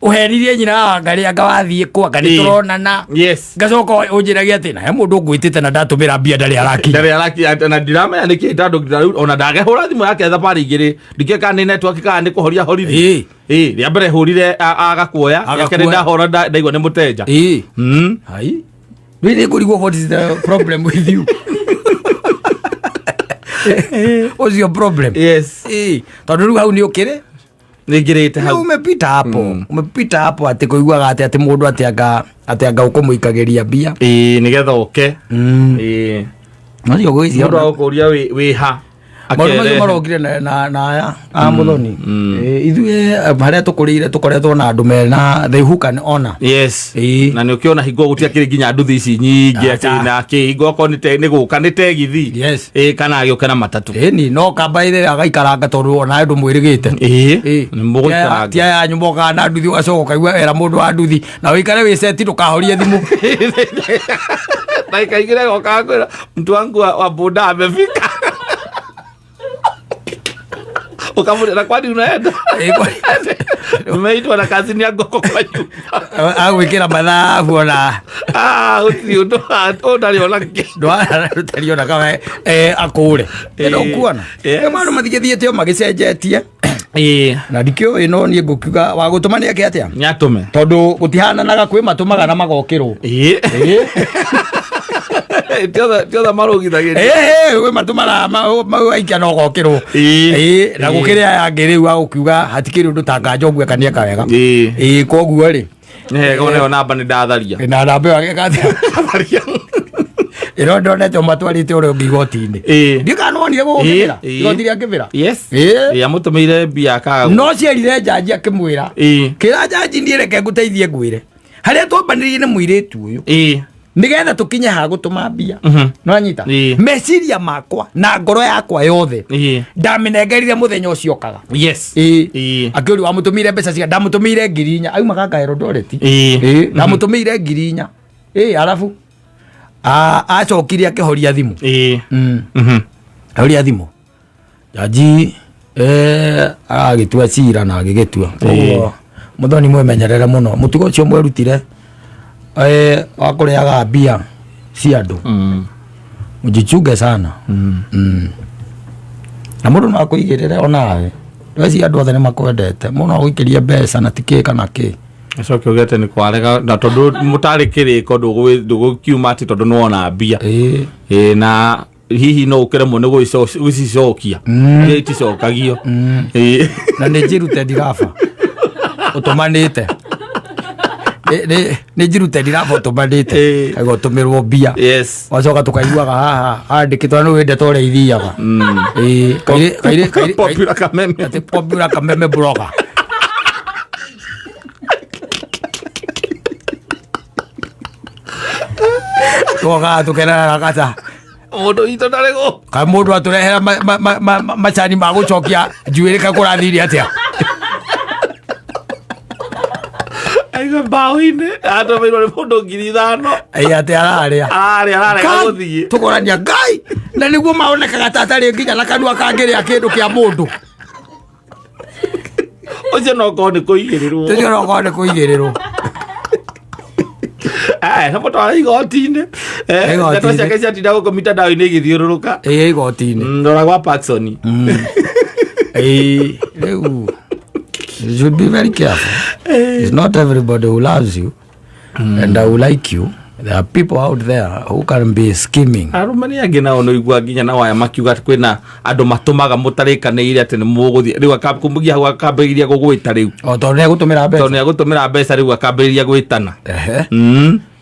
ũheririe nyina wa ngarĩ anga wathiĩ kwanga nĩ tũronana. Ngacoka ũnjĩrage atĩ na he mũndũ ũngwĩtĩte na ndatũmĩra mbia ndarĩ arakinya. Ndarĩ arakinya, na ndiramenya nĩkĩ, tondũ rĩu ona ndagehũra thimũ yake thabarĩ igĩrĩ, ndikĩũĩ kana nĩ network kana nĩ kũhoria horirie. Ĩ, rĩa mbere hũrire agakuoya, rĩa kerĩ Agakuoya. ndahũra ndaigua nĩ mũteja. Hai, rĩu nĩ ngũrigwo, what is the problem with you? What's your problem? Tondũ rĩu hau nĩ ũkĩrĩ Nĩ ngĩrĩte Rĩu hau. Umepita hapo, umepita hapo, atĩ kũiguaga atĩ mũndũ atĩ anga ũkũmũikagĩria mbia. Ĩ, nĩgetha ũke. Ĩ. Macio ngwĩciria Mũndũ agũkũria wĩ ha. Maũndũ macio Akerehe. marokire na aya a mũthoni. Ithuĩ harĩa tũkũrĩire tũkoretwo na andũ mena they who can honor. Na nä å kä ona hingo gå tiakä nginya nduthi ici nyingä Acha. atä na kä hingo okorwo nä gå ka nä tegithi. Ĩ, kana agä å ke na matatũ. Ĩni no kamba ithe agaikaranga tondũ ona ndũ mwĩrĩgĩte. Ĩ, nĩ mũgũikaranga. Ti aya anyu mokaga na nduthi, ũgacoka ũkaigua era mũndũ wa nduthi na ũikare wĩ seti, ndũkahorie thimũ. Dakika igĩrĩ agoka akwĩra, mtu wangu wa boda amefika. Ukamwĩra, na kwani unaenda? Nimeitwa na kazini ya ngoko kwa nyumba. Agwĩkĩra mathabu ona. Ah, gũtirĩ ũndũ ũyũ ndarĩ ona kĩ. Ndwarutariona kama akũre ndũkuona. Maũndũ mathigĩthiĩte o magĩcenjetie. Na ndikĩũĩ, no niĩ ngũkiuga wa gũtũma nĩ eke atĩa? Nĩ atũme. Tondũ gũtihananaga, kwĩ matũmaga na magokĩrwo. Ti othe marũgithagĩria. Kwĩ matũmaga mau aikia na ũgokĩrwo. Na gũkĩrĩ aya angĩ rĩu agũkiuga hatikĩrĩ ũndũ ta nganja ũguo eka nĩeka wega. Koguo rĩ, Nĩ hega ona ĩyo namba nĩ ndatharia. Na namba ĩyo agĩka atĩa? Ĩro ndonete ũmatwarĩte ũrĩa ũngĩ igoti-inĩ. Ndiũ kana nĩwonire gũkũ Kĩbĩra? Igoti rĩa Kĩbĩra. Ĩ, amũtũmĩire mbia akaga. No cierire njanji akĩmwĩra, kĩra njanji, niĩ reke ngũteithie, ngwĩre harĩa twambanĩrĩrie na mũirĩtu ũyũ nĩgetha tũkinye ha gũtũma mbia. Nĩwanyita? Meciria makwa na ngoro yakwa yothe ndamĩnengerire mũthenya ũcio okaga. Akĩũria, wamũtũmĩire mbeca ciga? Ndamũtũmĩire 4,000, aumaga nga Eldoret. Ndamũtũmĩire 4,000. Arabu acokire akĩhoria thimũ. Ahoria thimũ jaji agagĩtua cira na agĩgĩtua. Koguo mũthoni, mwĩmenyerere mũno mũtugo ũcio mwerutire wa kũrĩaga mbia cia andũ. Mjichunge sana. Na mũndũ no akũigĩrĩre onawe, ndweci andũ othe nĩ makwendete mũndũ no agũikĩrie mbeca na ti kĩ kana kĩ. Acoke uge atĩ nĩ kwarega na tondũ mũtarĩ kĩrĩko ndũgũkiuma atĩ tondũ nĩwona mbia. Ĩ, na hihi no ũkĩremwo nĩ gũcicokia? Mbia iticokagio. Na nĩ njirute ndiraba ũtũmanĩte. Nĩ njirute ndiraba ũtũmanĩte. Kaigua ũtũmĩrwo mbia. Wacoka tũkaiguaga haha handĩkĩtwo nĩ wĩndete ũrĩa ithiaga. Ĩ, Popular Kameme. Atĩ popular Kameme blogger. Twokaga tũkenanaga kata. Mũndũ witũ ndarĩ gũkũ. Kaĩ mũndũ atũrehera macani ma gũcokia njuĩrĩ, ka kũrathire atĩa? Aiga mbaũ-inĩ atũmĩirwo nĩ mũndũ 5,000. Ĩ, atĩ ararĩa. Ararĩa, ararega Ngai, gũthiĩ. Tũkorania Ngai na nĩguo maonekaga ta atarĩ nginya na kanua kangĩrĩa kĩndũ kĩa mũndũ. Ũcio no korwo nĩ kũigĩrĩrwo. Tũcio no korwo nĩ kũigĩrĩrwo. Mũtwara igoti-inĩ. Igoti-inĩ. Ndeto ciake ciatinda gũkũ mitandao-inĩ igĩthiũrũrũka. Ĩ, igoti-inĩ. Rora gwa Parkson. Ĩĩ, rĩu you should be very careful. It's not everybody who loves you and who like you. There are people out there who can be scheming. Arũme nĩ angĩ nao nĩ igua nginya na waya makiuga atĩ kwĩna andũ matũmaga mũtarĩkanĩire atĩ nĩ mũgũthiĩ rĩu akamũgia hau akambĩrĩria gũgwĩta rĩu. O tondũ nĩ egũtũmĩra Tondũ mbeca. nĩ agũtũmĩra mbeca rĩu akambĩrĩria gwĩtana. Ehe.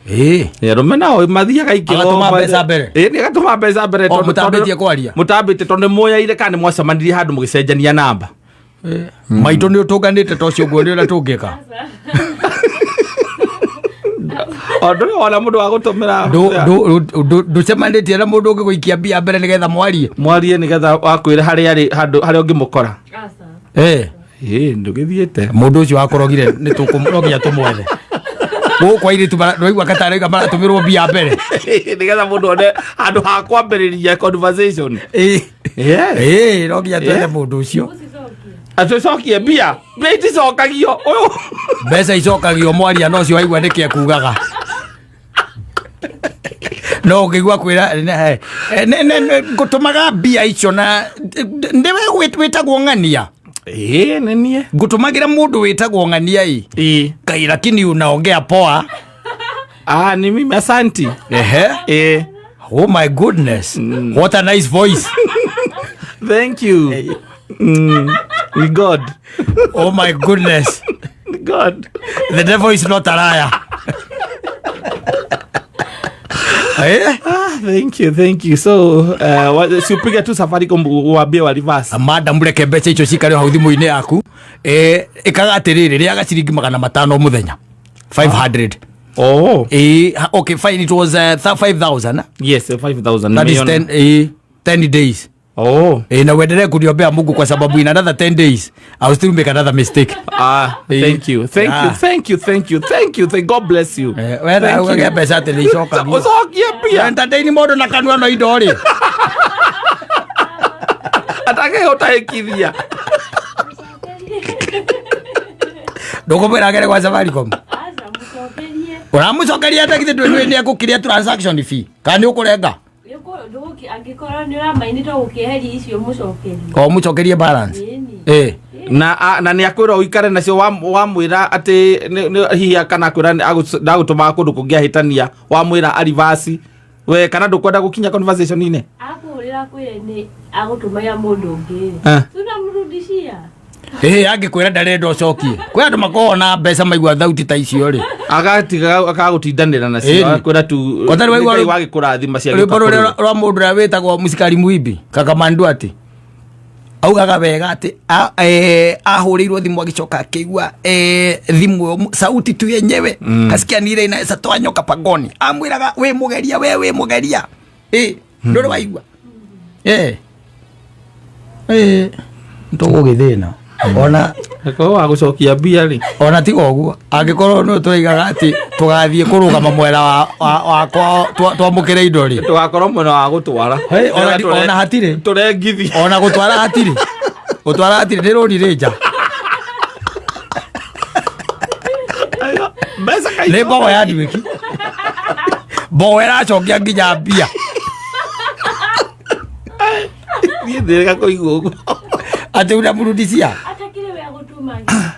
Ĩĩ. Arũme nao mathiaga ikĩro. Agatũma mbeca mbere. Ĩĩ, nĩ agatũma mbeca mbere. O, Tondũ mũtambĩtie kwaria. Mũtambĩtie tondũ nĩ muoyaire kana nĩ mwacemanirie handũ mũgĩcenjania namba. Maitũ nĩ ũtũnganĩte ta ũcio ũguo nĩ ũrĩa tũngĩka. O ndũrĩ wona mũndũ wa gũtũmĩra. Ndũcemanĩtie na mũndũ ũngĩgũikia mbia mbere nĩgetha mwarie. Mwarie nĩgetha wakwĩra harĩa arĩ handũ harĩa ũngĩmũkora. Aca. Eh. Ĩĩ, ndũgĩthiĩte. Mũndũ ũcio wakorogire nĩ no nginya tũmwethe. Gũkũ airĩtu nĩwaigua kataraiga maratũmĩrwo mbia mbere. Nĩgetha mũndũ one handũ ha kwambĩrĩria conversation. Ĩĩ. Yes. Ĩĩ, no nginya twethe mũndũ ũcio. Ũcicokie. Atũcokie mbia. Mbia iticokagio. Ũyũ. Mbeca icokagio mwaria no cio waigua nĩkĩ ekugaga. No ũngĩigua kwĩra ngũtũmaga mbia icio na nĩwe wĩtagwo ng'ania. Ĩĩ, nĩ niĩ. Ngũtũmagĩra mũndũ wĩtagwo ng'ania ĩ. Ĩĩ. Ngai lakini unaongea poa. Ah, ni mimi asanti. Ehe. Ĩĩ. Oh my goodness. What a nice voice. Thank you. Ni God. Oh my goodness. Ni God. The devil is not a liar. Eh? Ah, thank you, thank you. So, si upige tu Safaricom uambie wa reverse. Madam reke mbeca icio cikare hau thimũ-inĩ yaku. Ĩkaga atĩrĩrĩ, rĩaga ciringi 500 mũthenya. 500. Oh. Okay, fine, it was 5,000. Yes, 5,000. That is 10 days. Oh. Na uendelee kuniombea Mungu kwa sababu in another 10 days I will still make another mistake. Thank you. Thank you. Thank you. Thank you. Thank you. Thank God bless you. Wetha ugagĩa mbeca atĩ nĩ icokagio. Ũcokie mbia. Entertain mũndũ na kanua no indo rĩ. Atakĩhũtahĩkithia. Ndũkũmwĩra agere gwa Safaricom. Aca, mũcokerie. Ũramũcokeria atĩa githĩ ndũĩ nĩ egũkĩrĩa transaction fee? Kana nĩ ũkũrenga? Angĩkorwo nĩ ũramaini to gũkĩeheria icio mũcokerie. O mũcokerie balance. Ĩni. Na nĩ akwĩra ũikare nacio wamwĩra atĩ hihi kana akwĩra ndagũtũmaga kũndũ kũngĩ ahĩtania wamwĩra arivasi we kana ndũkwenda gũkinya conversation-inĩ. Akũhũrĩra akwĩre nĩ agũtũmagĩra mũndũ ũngĩ. Tunamrudishia. Angĩkwĩra ndarenda ũcokie. Kwĩ andũ makoragwo na mbeca maigua thauti ta icio rĩ. Agatiga akagũtindanĩra nacio akwĩra tu Ngai wagĩkũrathima cia rwĩmbo rũrĩa rwa mũndũ ũrĩa wĩtagwo Mũcikari Muimbi Kakamandu atĩ augaga wega atĩ ahũrĩirwo thimũ agĩcoka akĩigua thimũ sauti tu yenyewe kasikia ni ile inaweza toa nyoka pangoni. Amwĩraga wĩ mũgeria, we wĩ mũgeria. Ndũrĩ waigua. Tũgũgĩthĩna. Ona akorwo wa gũcokia mbia rĩ. Ona tiga ũguo angĩkorwo nĩ tũigaga atĩ tũgathiĩ kũrũgama mwena wa kwao twamũkĩre indo rĩ. Tũgakorwo mwena wa gũtwara. Ona hatirĩ. Tũrengithi. Ona gũtwara hatirĩ. Gũtwara hatirĩ nĩ rũri rĩ nja. Mbeca kaingĩ. Nĩ mbogo ya nduĩki. Mbogo ĩracokia nginya mbia. Niĩ ndĩrega kũigua ũguo. Atĩ unamrudishia. Atakĩrĩ we agũtũmagĩra.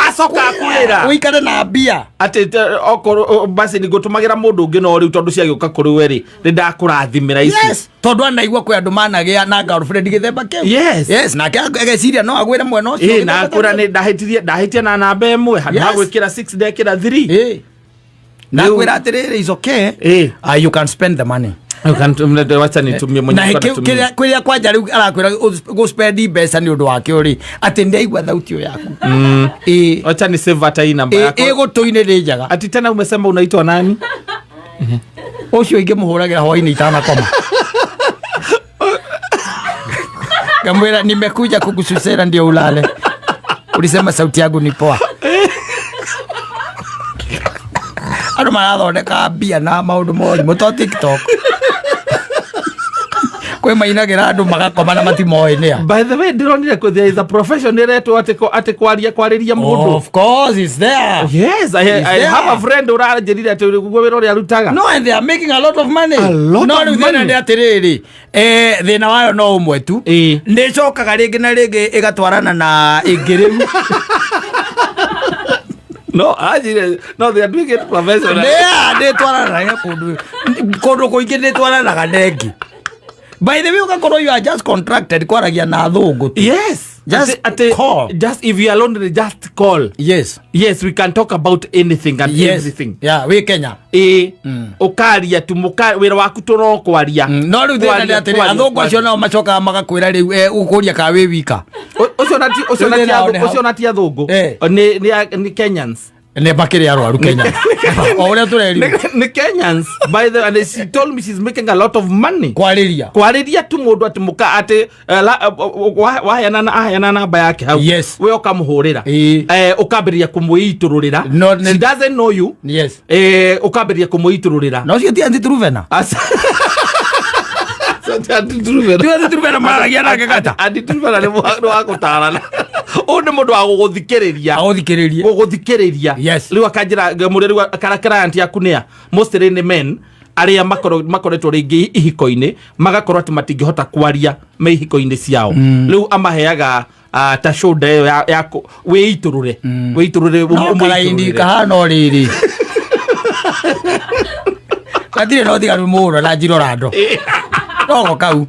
Acoka akwĩra. Ũikare na mbia. Atĩ okorwo basi nĩ ngũtũmagĩra mũndũ ũngĩ no rĩu tondũ ciagĩũka kũrĩ we rĩ, nĩ ndakũrathimĩra ici. Yes. Tondũ anaigua kwĩ andũ managĩa na girlfriend gĩthemba kĩu. Yes. Yes, nake ageciria no agwĩre mwena ũcio. Na akwĩra nĩ ndahĩtia na namba ĩmwe handũ ha gwĩkĩra 6 ndekĩra 3. Na akwĩra atĩrĩrĩ, is okay. You can spend the money. Wacha nitumie mwenye Na kĩrĩa kwanja rĩu arakwĩra gũspendi mbeca nĩ ũndũ wake ũrĩ atĩ nĩaigua thauti ĩyo yaku. Wacha ni save hata hii namba yako. Gũtũ-inĩ nĩ njega. Ati tena umesema unaitwa nani? Ũcio ingĩmũhũragĩra hwaĩ-inĩ itanakoma. Ngamwĩra nimekuja kukususera ndio ulale. Ulisema sauti yangu ni poa. Andũ marathondeka mbia na maũndũ moru mũto TikTok. Kwĩ mainagĩra andũ magakoma na matimoĩ nĩa. By the way, ndĩronire there is a profession ĩretwo atĩ kwaria kwarĩria mũndũ. Of course it's there. Yes, It's I there. have a friend ũranjĩrire atĩ guo wĩra ũrĩa arutaga. No, and they are making a lot of money. A lot no, of rĩu thĩna money. nĩ atĩrĩrĩ, thĩna wayo no ũmwe tu. Ĩĩ. Nĩ ĩcokaga rĩngĩ na rĩngĩ ĩgatwarana na ĩngĩ rĩu. No, anjĩrire, no, they are doing it professionally. Nĩ ĩtwaranaga kũndũ kũingĩ, nĩ ĩtwaranaga na ĩngĩ. By the way, ũgakorwo you are just contracted kwaragia na athũngũ tu. Yes. Just Atĩ call. Just if you are lonely, just call. Yes. Yes, we can talk about anything and everything. Yeah, wĩ Kenya. Ĩĩ, ũkaria tu wĩra waku tu no kwaria. No rĩu thĩna nĩ Kwaria, atĩrĩ, kwaria, athũngũ acio kwaria. nao macokaga magakwĩra rĩu, ũkũria kana wĩ wika. Ũcio Rĩu na ti thĩna wao nĩ hau. ũcio na ti athũngũ. Eh. Nĩ Kenyans. Nĩ makĩrĩ arwaru Kenya o ũrĩa tũrerirwo. Nĩ Kenyans, by the, and she told me she's making a lot of money. Kwarĩria. Kwarĩria tu mũndũ atĩ mũka atĩ waheana aheana namba yake hau. Yes. We ũkamũhũrĩra. Ĩĩ. Ũkambĩrĩria kũmwĩitũrũrĩra. No, She doesn't know you. Yes. Ũkambĩrĩria kũmwĩitũrũrĩra. Na ũcio ti antitruvena. Ti antitruvena. Ti antitruvena mararagia nake gata. Antitruvena nĩ wa gũtarana. Ũyũ nĩ mũndũ wa gũgũthikĩrĩria. Agũthikĩrĩrie. Gũgũthikĩrĩria. Yes. Rĩu akanjĩra ngamũria rĩu kana client yaku nĩa mostly nĩ men arĩa makoretwo rĩngĩ ihiko-inĩ magakorwo atĩ matingĩhota kwaria me ihiko-inĩ ciao. Rĩu amaheaga ta shoulder ĩyo ya wĩitũrũre. Wĩitũrũre, No karaindi ũmũitũrũrĩre. kahana o rĩrĩ gatirĩ na ũtiganu mũno na njirorando nogo kau,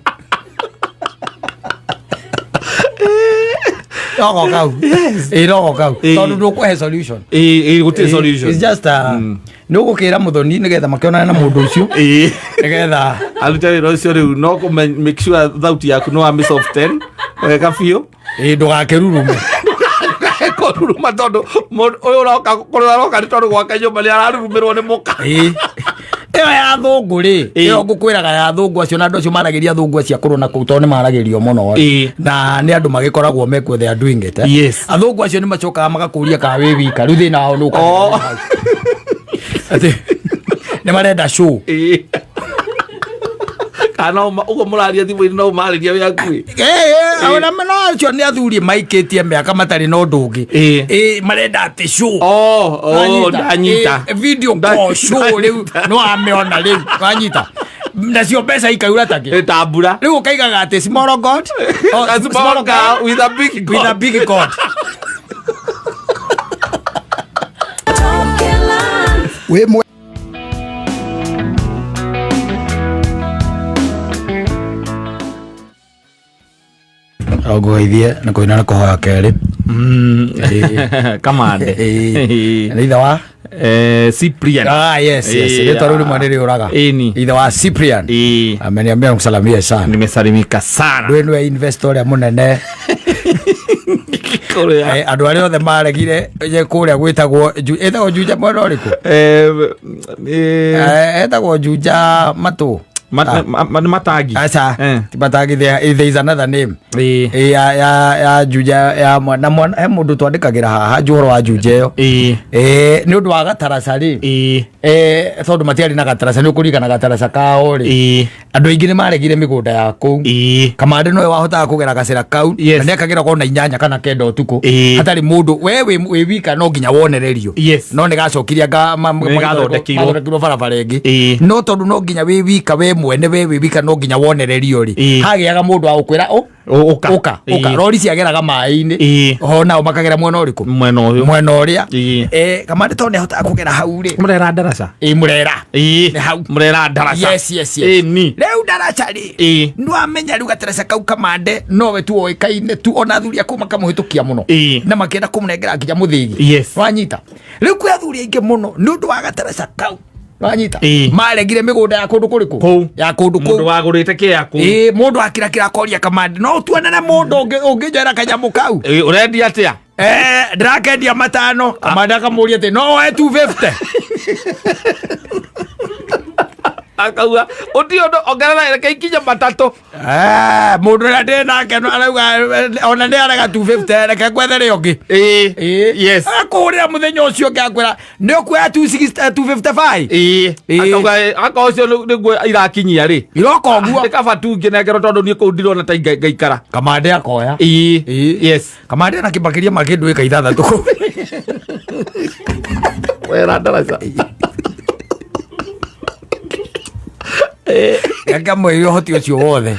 nogo kau, ĩ nogo kau. Ĩĩ. Tondũ ndũkũhe solution. Ĩĩ, gũtirĩ Ĩĩ, solution. it's just a nĩ ũgũkĩra mũthoni nĩgetha makĩonane na mũndũ ũcio nĩgetha Arute wĩra ũcio rĩu no make sure thauti yaku nĩ wa soften wega biũ. Ĩ ndũgakĩrurume. Kũruruma tondũ mũndũ ũyũ ũroka kũrĩa aroka nĩ tondũ gwake nyũmba nĩ ararurumĩrwo nĩ mũka. Ĩ ĩyo ya thũngũ rĩ, Ĩĩ. ĩyo ngũkwĩraga ya thũngũ acio na andũ acio maragĩria thũngũ acio akũrũ na kũu tondũ nĩ maragĩrio mũno rĩ. Ĩĩ. Na nĩ andũ magĩkoragwo mekuo, they are doing it, eh. Yes. Athũngũ acio nĩ macokaga magakũria kana wĩ wika. Rĩu thĩna wao nĩ Oh. ũkaga atĩ nĩ marenda show. Ĩĩ. Kana ũguo mũraria thimũ-inĩ no ũmarĩria wĩ hakuhĩ. Ona no acio nĩ athuri maikĩtie mĩaka matarĩ na ũndũ ũngĩ. Ĩĩ. Ĩĩ, marenda atĩ show. Oh, oh, Wanyita? ndanyita. Ĩĩ, video call show rĩu no amĩona rĩu wanyita nacio mbeca ikaura takĩ. Ĩ ta mbura. Rĩu ũkaigaga atĩ small god. Oh, A small cow with a big with a god. big god. Wĩ mwe ngũgeithie na kũina na kũhoya kerĩ. Kamande. Ĩĩ. Nĩ ithe wa Cyprian. Ah, yes. Ĩĩ, Rĩtwa rĩu rĩmwe nĩ rĩũraga. Ĩni. Ithe wa Cyprian. Ĩĩ. Ameniambia nikusalamie sana. Nimesalimika sana. Ndũĩ nĩwe investor ũrĩa mũnene. Kũrĩa. Andũ arĩa othe maregire kũrĩa gwĩtagwo ĩtagwo Juja mwena ũrĩkũ? Etagwo Juja matũ. Nĩ matangi. Aca, ti matangi, there is another name. Ĩĩ. Ya Juja ya mwana mwana he mũndũ twandĩkagĩra haha ũhoro wa Juja ĩyo. Ĩĩ. Nĩ ũndũ wa gataraca rĩ. Ĩĩ. Tondũ matiarĩ na gataraca, nĩ ũkũririkana gataraca kao rĩ. Ĩĩ. Andũ aingĩ nĩ maregire mĩgũnda ya kũu. Ĩĩ. Kamande nowe wahotaga kũgera gacĩra kau. Yes. Na nĩakagera kona 8 kana 9 ũtukũ. Ĩĩ. Hatarĩ mũndũ we wĩ wika no nginya wonererio. Yes. No nĩ gacokirie anga Nĩ gathondekirwo. mathondekirwo barabara ĩngĩ. Ĩĩ. No tondũ no nginya wĩ wika, we mwene we wĩ wika no nginya wonererio rĩ. Ĩĩ. Hagĩaga mũndũ wa gũkwĩra ũ Ũka. ũka ũka. Ĩĩ. Rori ciageraga maĩ-inĩ. Ĩĩ. Ho nao makagera mwena ũrĩkũ? Mwena ũyũ. Mwena ũrĩa. Ĩĩ. Kamande tondũ nĩahotaga kũgera hau rĩ. Mũrera ndaraca. Ĩĩ, mũrera. Ĩĩ. Nĩ hau. Mũrera ndaraca. Yes. Ĩni. Rĩu ndaraca rĩ. Ĩĩ. Nĩwamenya rĩu gataraca kau Kamande nowe tu oĩkaine tu, ona athuri akũu makamũhĩtũkia mũno. Ĩĩ. Na makĩenda kũmũnengera nginya mũthĩgi. Yes. Wanyita. Rĩu kwĩ athuri aingĩ mũno nĩ ũndũ wa gataraca kau. Wanyita. Ĩĩ. Maregire mĩgũnda ya kũndũ kũrĩkũ? Kũu. Ya kũndũ Mũndũ kũu. wagũrĩte kĩa kũu. Ĩĩ, mũndũ akirakĩra akoria Kamande no ũtuonere mũndũ ũngĩnjoera kanyamũ kau. Ĩĩ, ũrendia atĩa? Ndĩrakendia 5. Kamande akamũria atĩ no woe 250. Akauga ũti ũndũ ongerera reke ikinye matatũ. Mũndũ ũrĩa ndĩ nake no arauga ona nĩ arega 250, reke ngwethere ũngĩ. Ĩĩ. Yes. Akũhũrĩra mũthenya ũcio ũngĩ akwĩra nĩ ũkuoya 260, 255. Ĩĩ. Ĩĩ. Akauga akorwo ũcio nĩguo irakinyia rĩ, Iroka ũguo. Nĩ kaba tu ngĩnengerwo tondũ niĩ kũu ndirona ta ngaikara. Kamande akoya. Ĩĩ. Ĩĩ. Yes. Kamande na kĩmakĩria ma kĩndũ ĩka ithathatũ kũu. Wera ndaraca. Akamwĩra ũhoti ũcio wothe.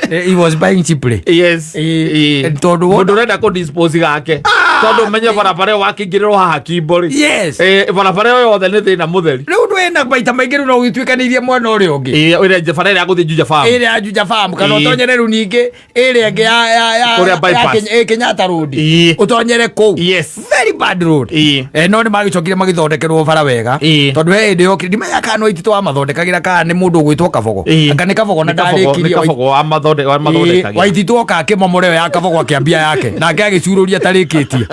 He was buying cheaply. Yes. Ĩĩ. Ĩĩ. Tondũ wona- Mũndũ ũrenda kũ dispose gake tondũ menye barabara ĩyo wakĩingĩrĩrwo haha kimbo rĩ. Yes. Ĩĩ, barabara ĩyo yothe nĩ thĩna mũtheri. Rĩu ndwĩ na maita maingĩ rĩu no ũgĩtuĩkanĩirie mwena ũrĩa ũngĩ. Ĩĩ, ĩrĩa bara ĩrĩa gũthiĩ Juja Farm. Ĩrĩa ya Juja Farm kana Ĩĩ. ũtonyere rĩu ningĩ ĩrĩa ĩngĩ ya Kũrĩa ya bypass. Kenyatta Road. Ĩĩ. Ũtonyere kũu. Yes. Very bad road. Ĩĩ. No nĩ magĩcokire magĩthondekerwo bara wega. Ĩĩ. Tondũ he hĩndĩ yokire ndimenya kana no Waititũ wamathondekagĩra kana nĩ mũndũ ũgwĩtwo Kabogo. Ĩĩ. Anga nĩ Kabogo na Nĩ Kabogo- ndarĩkirie nĩ Kabogo wamathondekagĩra. Waititũ oka akĩmomora ĩyo ya Kabogo akĩambia yake nake agĩcurũria atarĩkĩtie.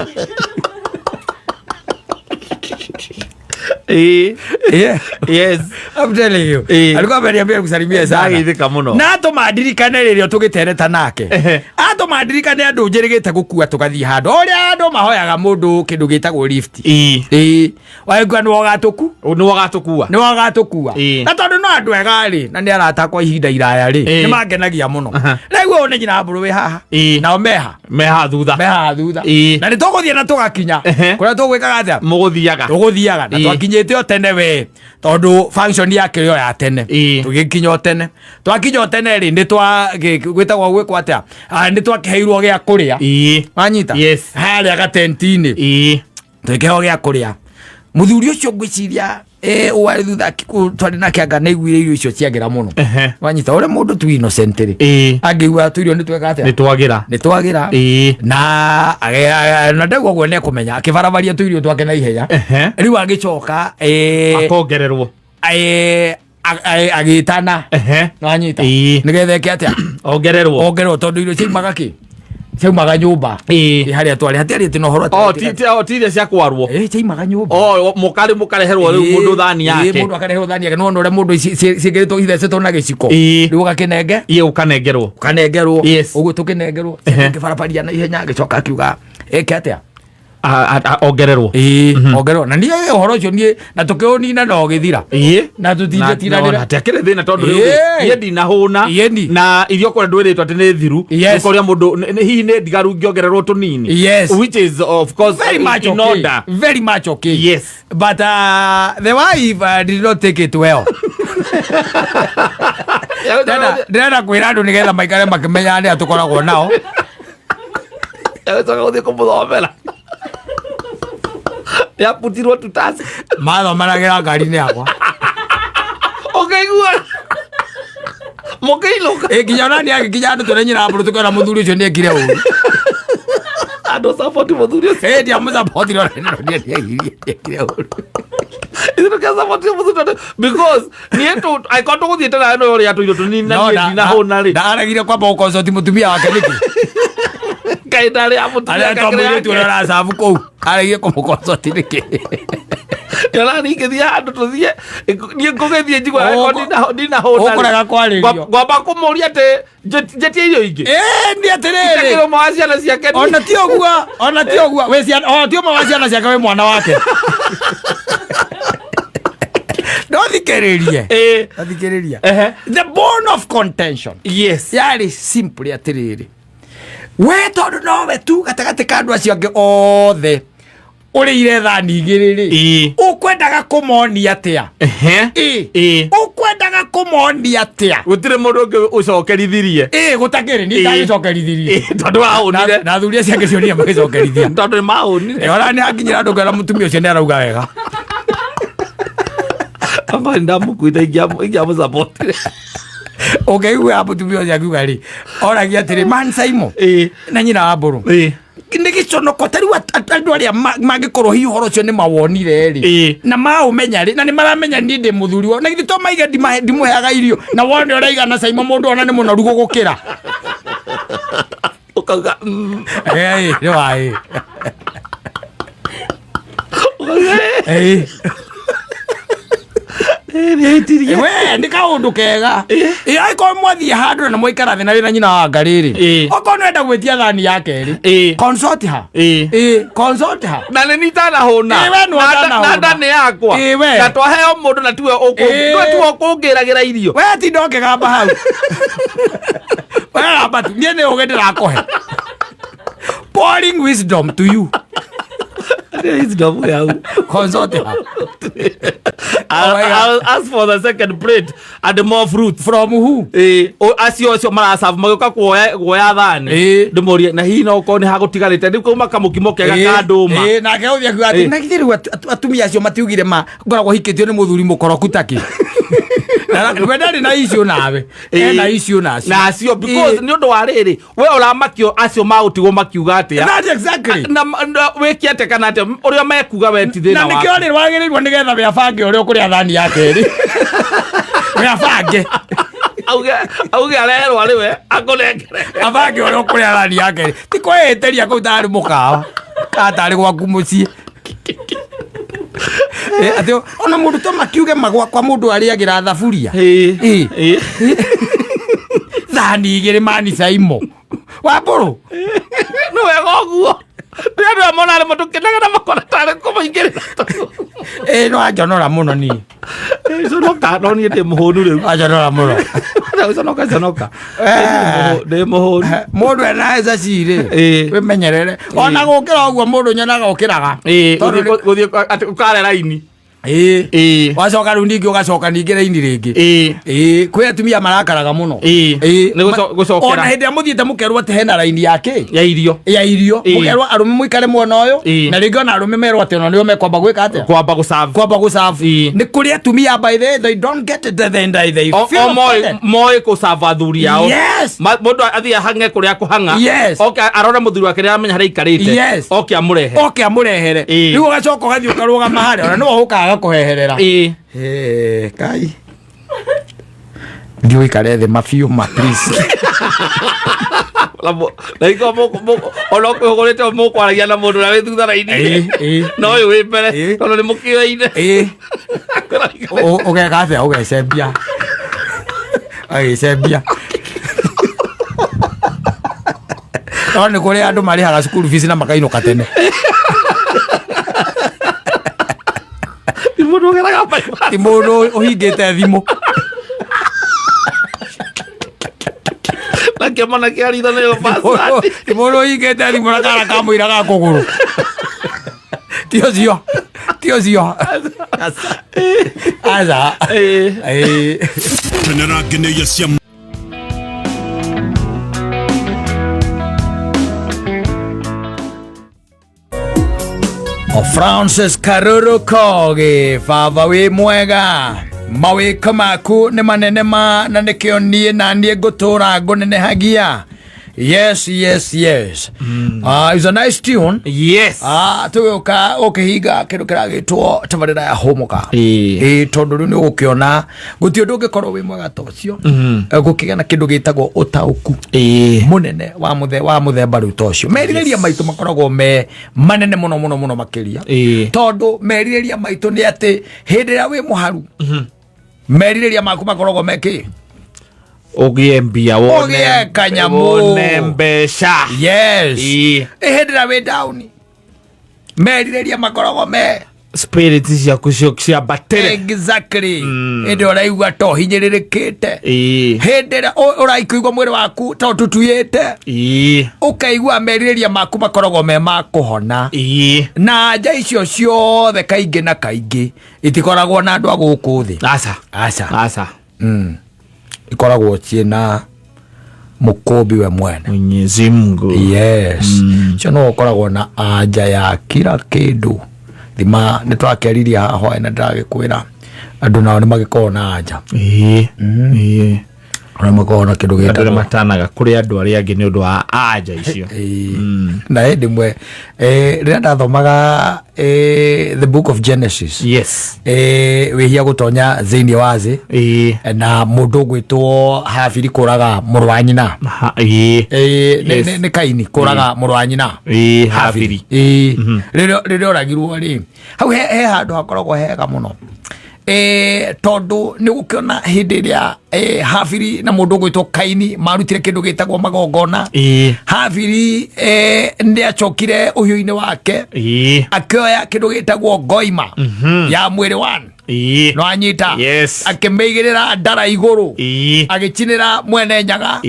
Ĩĩ. Yeah. Yes. I'm telling you. Ĩĩ. Alikuwa ameniambia kusalimia sana. Ndageithĩka mũno. Na atũma ndirikane rĩrĩa tũgĩtereta nake. Ehe. Atũma ndirikane andũ njĩrĩgĩte gũkua tũgathiĩ handũ. Ũrĩa andũ mahoyaga mũndũ kĩndũ gĩtagwo lift. Ĩĩ. Ĩĩ. Waigua nĩ wagatũku? Nĩ wagatũkua. Nĩ wagatũkua. Ĩĩ. Na tondũ no andũ ega rĩ, na nĩ arata kwa ihinda iraya rĩ, Ĩĩ. nĩ mangenagia mũno. Aha. Rĩu ũyũ nĩ nyina mbũrũ wĩ haha. Ĩĩ. Nao meha. Meha thutha. Meha thutha. Ĩĩ. Na nĩ tũgũthiĩ na tũgakinya. Ehe. Kũrĩa tũgwĩkaga atĩa? Mũgũthiaga. Tũgũthiaga na Ĩĩ. twakinyĩte o tene we tondũ function yake yo ya tene. Ĩĩ. Tũgĩkinya o tene, twakinya o tene rĩ, nĩ twa gwĩtagwo gwĩkwo atĩa? Nĩ twakĩheirwo gĩa kũrĩa. Ĩĩ. Wanyita? Yes. Harĩa gatenti-inĩ. Ĩĩ. Tũgĩkĩheo gĩa kũrĩa. Mũthuri ũcio ngwĩciria warĩ thutha twarĩ nake anga nĩaiguire irio icio ciagĩra mũno. Ehe. Wanyita ũrĩa mũndũ tu innocent rĩ. Ĩĩ. Angĩigua tũirio nĩ tweka atĩa? Nĩ twagĩra. Nĩ twagĩra. Ĩĩ. Na na ndauga ũguo nĩekũmenya akĩbarabaria tũirio twake na ihenya. Ehe. Rĩu agĩcoka Akongererwo. Agĩtana. Ehe. Wanyita? Ĩĩ. Nĩgetha eke atĩa? Ongererwo. Ongererwo tondũ irio ciaumaga kĩ? Ciaumaga nyũmba. Ĩĩ. Ĩ, harĩa twarĩ hatiarĩ atĩ na ũhoro atĩ Oh, ti iria cia kwarwo. Ĩ, ciaumaga nyũmba. Oh, mũkarĩ mũkareherwo rĩu Ĩĩ, mũndũ thani ĩĩ, yake. mũndũ akareherwo thani yake. Nĩwona ũrĩa mũndũ ciĩkĩrĩtwo ithecetwo na gĩciko. Ĩĩ. Rĩu ũgakĩnenge? Ĩĩ, ũkanengerwo. Ũkanengerwo. Yes. Ũguo tũkĩnengerwo. Ehe. Ngĩbarabaria na ihenya agĩcoka akiuga eke atĩa? Ongererwo. Ĩĩ, ongererwo. Na niĩ ũhoro ũcio niĩ na tũkĩũnina na ũgĩthira. Ĩĩ. Na tũtindatindanĩra. Na akĩrĩ thĩna tondũ rĩu Ĩĩ. niĩ ndinahũna Ĩni. na irio kũrĩa ndwĩrĩtwo atĩ nĩ thiru. Yes. Ũkoria mũndũ hihi nĩ ndigaru ngĩongererwo tũnini. Yes. Which is of course Very much in okay. order. Very much okay. Yes. But the wife did not take it well. Ndĩrenda kwĩra andũ nĩgetha maikare makĩmenyaga nĩa tũkoragwo nao. Agĩcoka gũthiĩ kũmũthomera. Nĩaputirwo tutasi. Mathomanagĩra ngari-inĩ yakwa. Ũkĩigua? Mũkĩinũka. Ĩ, nginya ona niĩ agĩkinya andũ tũrĩ nyina mbũrũ tũkĩona mũthuri ũcio nĩekire ũru. Andũ support mũthuri ũcio. Ĩ, ndiamũsupportire ona niĩ nĩekire ũru. Ithuĩ tũkĩsupport mũthuri tondũ because niĩ angĩkorwo tũgũthiĩte nawe no ũrĩa tũirio tũnini na No, niĩ ndinahũna rĩ. na aregire kwamba gũconsult mũtumia wake nĩkĩ? Kaĩ ndarĩ ya mũtumia Arĩa kakĩrĩ twamũirĩtu ũrĩa yake. ũracabu kũu aregire kũmũconsult nĩkĩ? Ndĩrona niĩ ingĩthiĩ handũ tũthiĩ, niĩ ngũgĩthiĩ njigua Ũkũ- angĩkorwo ndinahũna rĩ. ũkũrega kwarĩrio. Ngwamba kũmũria atĩ njĩtie irio ingĩ. Ĩ, nĩ atĩrĩrĩ. Itakĩrĩ ũmwe wa ciana ciake ni- Ona ti ũguo, ona ti ũguo. Wĩ ciana, ona ti ũmwe wa ciana ciake wĩ mwana wake. No thikĩrĩrie. Ĩ. No thikĩrĩrie. Ehe. The bone of contention. Yes. Yarĩ simple atĩrĩrĩ. We tondũ nowe tu gatagatĩ ka andũ acio angĩ othe ũrĩire thani igĩrĩ rĩ. Ĩ. Ũkwendaga kũmonia atĩa? Ehe. Ĩ. Ĩ. Ũkwendaga kũmonia atĩa? Gũtirĩ mũndũ ũngĩ ũcokerithirie. Ĩ, gũtakĩrĩ, niĩ Ĩ. ndagĩcokerithirie. Ĩ, tondũ wahũnire. Na athuri acio angĩ cionire magĩcokerithia. Tondũ nĩ mahũnire. Ĩ, ona nĩ akinyĩra andũ ngera mũtumia ũcio nĩ arauga wega. Amba ndamũkuĩte ingĩamũsupportire. Ũngĩigua mũtumia ũcio akiuga rĩ, oragia atĩrĩ, man Saimo Ĩ. na nyina wa mbũrũ. Ĩ. Nĩ gĩconoko ta rĩu andũ arĩa mangĩkorwo hihi ũhoro ũcio nĩ mawonire rĩ. Ĩ. Na maũmenya rĩ, na nĩ maramenya niĩ ndĩ mũthuri wao. Na githĩ to maige ndimũheaga irio na wone ũraigana Saimo mũndũ ona nĩ mũnoru gũgũkĩra. Ũkauga, Ĩ, nĩ wa ĩ. Ũkauga, ĩ. Ĩ. Nĩaitirie. We nĩ kaũndũ kega. Ĩ angĩkorwo mwathiĩ handũ na mwaikara thĩ na wĩna nyina wa ngarĩ rĩ, okorwo nĩwenda gwĩtia thani ya kerĩ, consult her. Ĩ consult her. Na nĩ nitanahũna. Ĩ, we nĩ ũtanahũna. Na nda nĩ yakwa. Ĩ, we. Na twaheo mũndũ na tiwe tiwe ũkũngĩragĩra irio. We tinda ũkĩgamba hau. We gamba tu, niĩ nĩ ũgĩ ndĩrakũhe. Pouring wisdom to you. Wisdom yaku. Consult her. I'll ask for the second plate and more fruits. From who? Ĩ, acio acio maracabu magĩũka kuoya thani. Ndĩmorie na hihi no ũkorwo nĩ hagũtigarĩte rĩu kauma kamũkimo kega ka ndũma. Ĩ, nake ũthiĩ akiuga atĩ, na githĩ rĩu atumia acio matiugire ma ngoragwo hikĩtio nĩ mũthuri mũkoroku takĩ. Na we ndarĩ na issue nawe. Ena issue nacio. Na acio because nĩ ũndũ wa rĩrĩ we ũramakio acio magũtigwo makiuga atĩa. That exactly. Na wĩke atĩa kana atĩa ũrĩa mekuga we ti thĩna Na nĩkĩo waku. rĩ wagĩrĩirwo nĩgetha we abange ũrĩa ũkũrĩa thani ya kerĩ. We abange. Auge areherwo arĩ we akũnengere. Abange ũrĩa ũkũrĩa thani ya kerĩ. Ti kwĩĩtĩria kũu tarĩ mũkawa. Kana tarĩ gwaku mũciĩ. Atĩ ona mũndũ to makiuge magwakwa mũndũ arĩagĩra thaburia. Thani igĩrĩ mani caimo. Wambũrũ. Nĩ wega ũguo. Nĩ andũ aya mona arĩ mũtũkenaga na makona tarĩ kũmaingĩrĩra. No anjonora mũno niĩ. Conoka, no niĩ ndĩ mũhũnu rĩu. Anjonora mũno. Conoka, conoka. Ndĩ mũhũnu. Mũndũ ena mbeca cirĩ. Wĩmenyerere. Ona gũkĩra ũguo mũndũ nyonaga ũkĩraga. Tondũ Gũthiĩ atĩ ũkare raini. Wacoka rĩu ningĩ ũgacoka ningĩ raini rĩngĩ. Kwĩ atumia marakaraga mũno. Nĩ gũcokera. Ona hĩndĩ ĩrĩa mũthiĩte mũkerwo atĩ hena raini ya kĩ? Ya irio. Ya irio. Mũkerwo arũme mũikare mwena ũyũ. Na rĩngĩ ona arũme merwo atĩ ona nĩo mekwamba gwĩka atĩa? Kwamba gũserve. Kwamba gũserve. Nĩ kũrĩ atumia by the way, they don't get it, they feel offended. Moĩ gũserve athuri ao. Yes. Mũndũ athiĩ ahang'e kũrĩa akũhang'a. Yes. Oke arore mũthuri wake nĩ aramenya harĩa aikarĩte. Yes. Oke amũrehe. Oke amũrehere. Rĩu ũgacoka ũgathiĩ ũkarũgama harĩa, ona nĩwe ũkaga kũheherera. Kai. Thiĩ ũikare thĩ mabiũ ma, please. Na iko ona ũkwĩhũgũrĩte mũkwaragia na mũndũ ũrĩa wĩ thutha raini. Na ũyũ wĩ mbere, tondũ nĩ mũkĩoine. Ũgeka atĩa? Ũgecembia. Agĩcembia. No nĩ kũrĩ andũ marĩhaga cukuru fees na makainũka tene. Ti mũndũ ũgeraga bypass. Ti mũndũ ũhingĩte thimũ. Na kĩama na kĩaritho nĩyo password. Ti mũndũ ũhingĩte thimũ na kana kamũira ga kũgũrũ. Ti ũcio. Ti ũcio. Aca. Kenera ngeneia cia O Francis Karuru Kogi, baba wĩ mwega. Mawĩko maku nĩ manene ma na nĩkĩo niĩ na niĩ ngũtũra ngũnenehagia. Yes, yes, yes. It's a nice tune. Yes. Tũgĩũka ũkĩhinga kĩndũ kĩragĩtwo tabarĩra ya Hũmũka. Tondũ rĩu nĩ ũgũkĩona gũtirĩ ũndũ ũngĩkorwo wĩ mwega ta ũcio. Gũkĩgĩa na kĩndũ gĩtagwo ũtaũku. Mũnene wa wa mũthemba rĩu ta ũcio. Merirĩria maitũ makoragwo me manene mũno mũno mũno makĩria. Tondũ merirĩria maitũ nĩ atĩ hĩndĩ ĩrĩa wĩ mũharu, merirĩria maku makoragwo me kĩ? Ũgĩe mbia, Ũgĩe kanyamũ. wone mbeca. Yes. Hĩndĩ ĩrĩa wĩ down, merirĩria makoragwo me Spirit ciaku ciambatĩre. Exactly. Hĩndĩ ĩrĩa ũraigua ta ũhinyĩrĩrĩkĩte. Hĩndĩ ĩrĩa ũraigua mwĩrĩ waku ta ũtutuyĩte. Ũkaigua merirĩria maku makoragwo me ma kũhona. Na nja icio ciothe kaingĩ na kaingĩ itikoragwo na andũ a gũkũ thĩ. Aca. Aca. Aca. Ikoragwo ciĩna mũkũmbi we mwene. Mwenyezi Mungu. Yes. Cio no ũkoragwo na anja ya kila kĩndũ. Thima nĩ twakĩaririe haha hwaĩ na ndĩragĩkwĩra andũ nao nĩ magĩkoragwo na anja. Ona makoragwo na kĩndũ Andũ gĩtagwo nĩ matanaga kũrĩ andũ arĩa angĩ nĩ ũndũ wa anja icio. Na hĩndĩ ĩmwe, rĩrĩa ndathomaga, the book of Genesis. Yes. Wĩhia gũtonya thĩinĩ wa thĩ. Na mũndũ ũgwĩtwo Habili kũraga mũrũ wa nyina. Yes. Nĩ Kaini kũraga mũrũ wa nyina. Habili. Rĩrĩa oragirwo rĩ, hau he handũ hakoragwo hega mũno. Tondũ nĩ gũkĩona hĩndĩ ĩrĩa Habiri na mũndũ ũgwĩtwo Kaini marutire kĩndũ gĩtagwo magongona. Habiri nĩ acokire ũhiũ-inĩ wake, akĩoya kĩndũ gĩtagwo ngoima ya mwĩrĩ one. No anyita. Akĩmĩigĩrĩra ndara igũrũ, agĩcinĩra mwene Nyaga.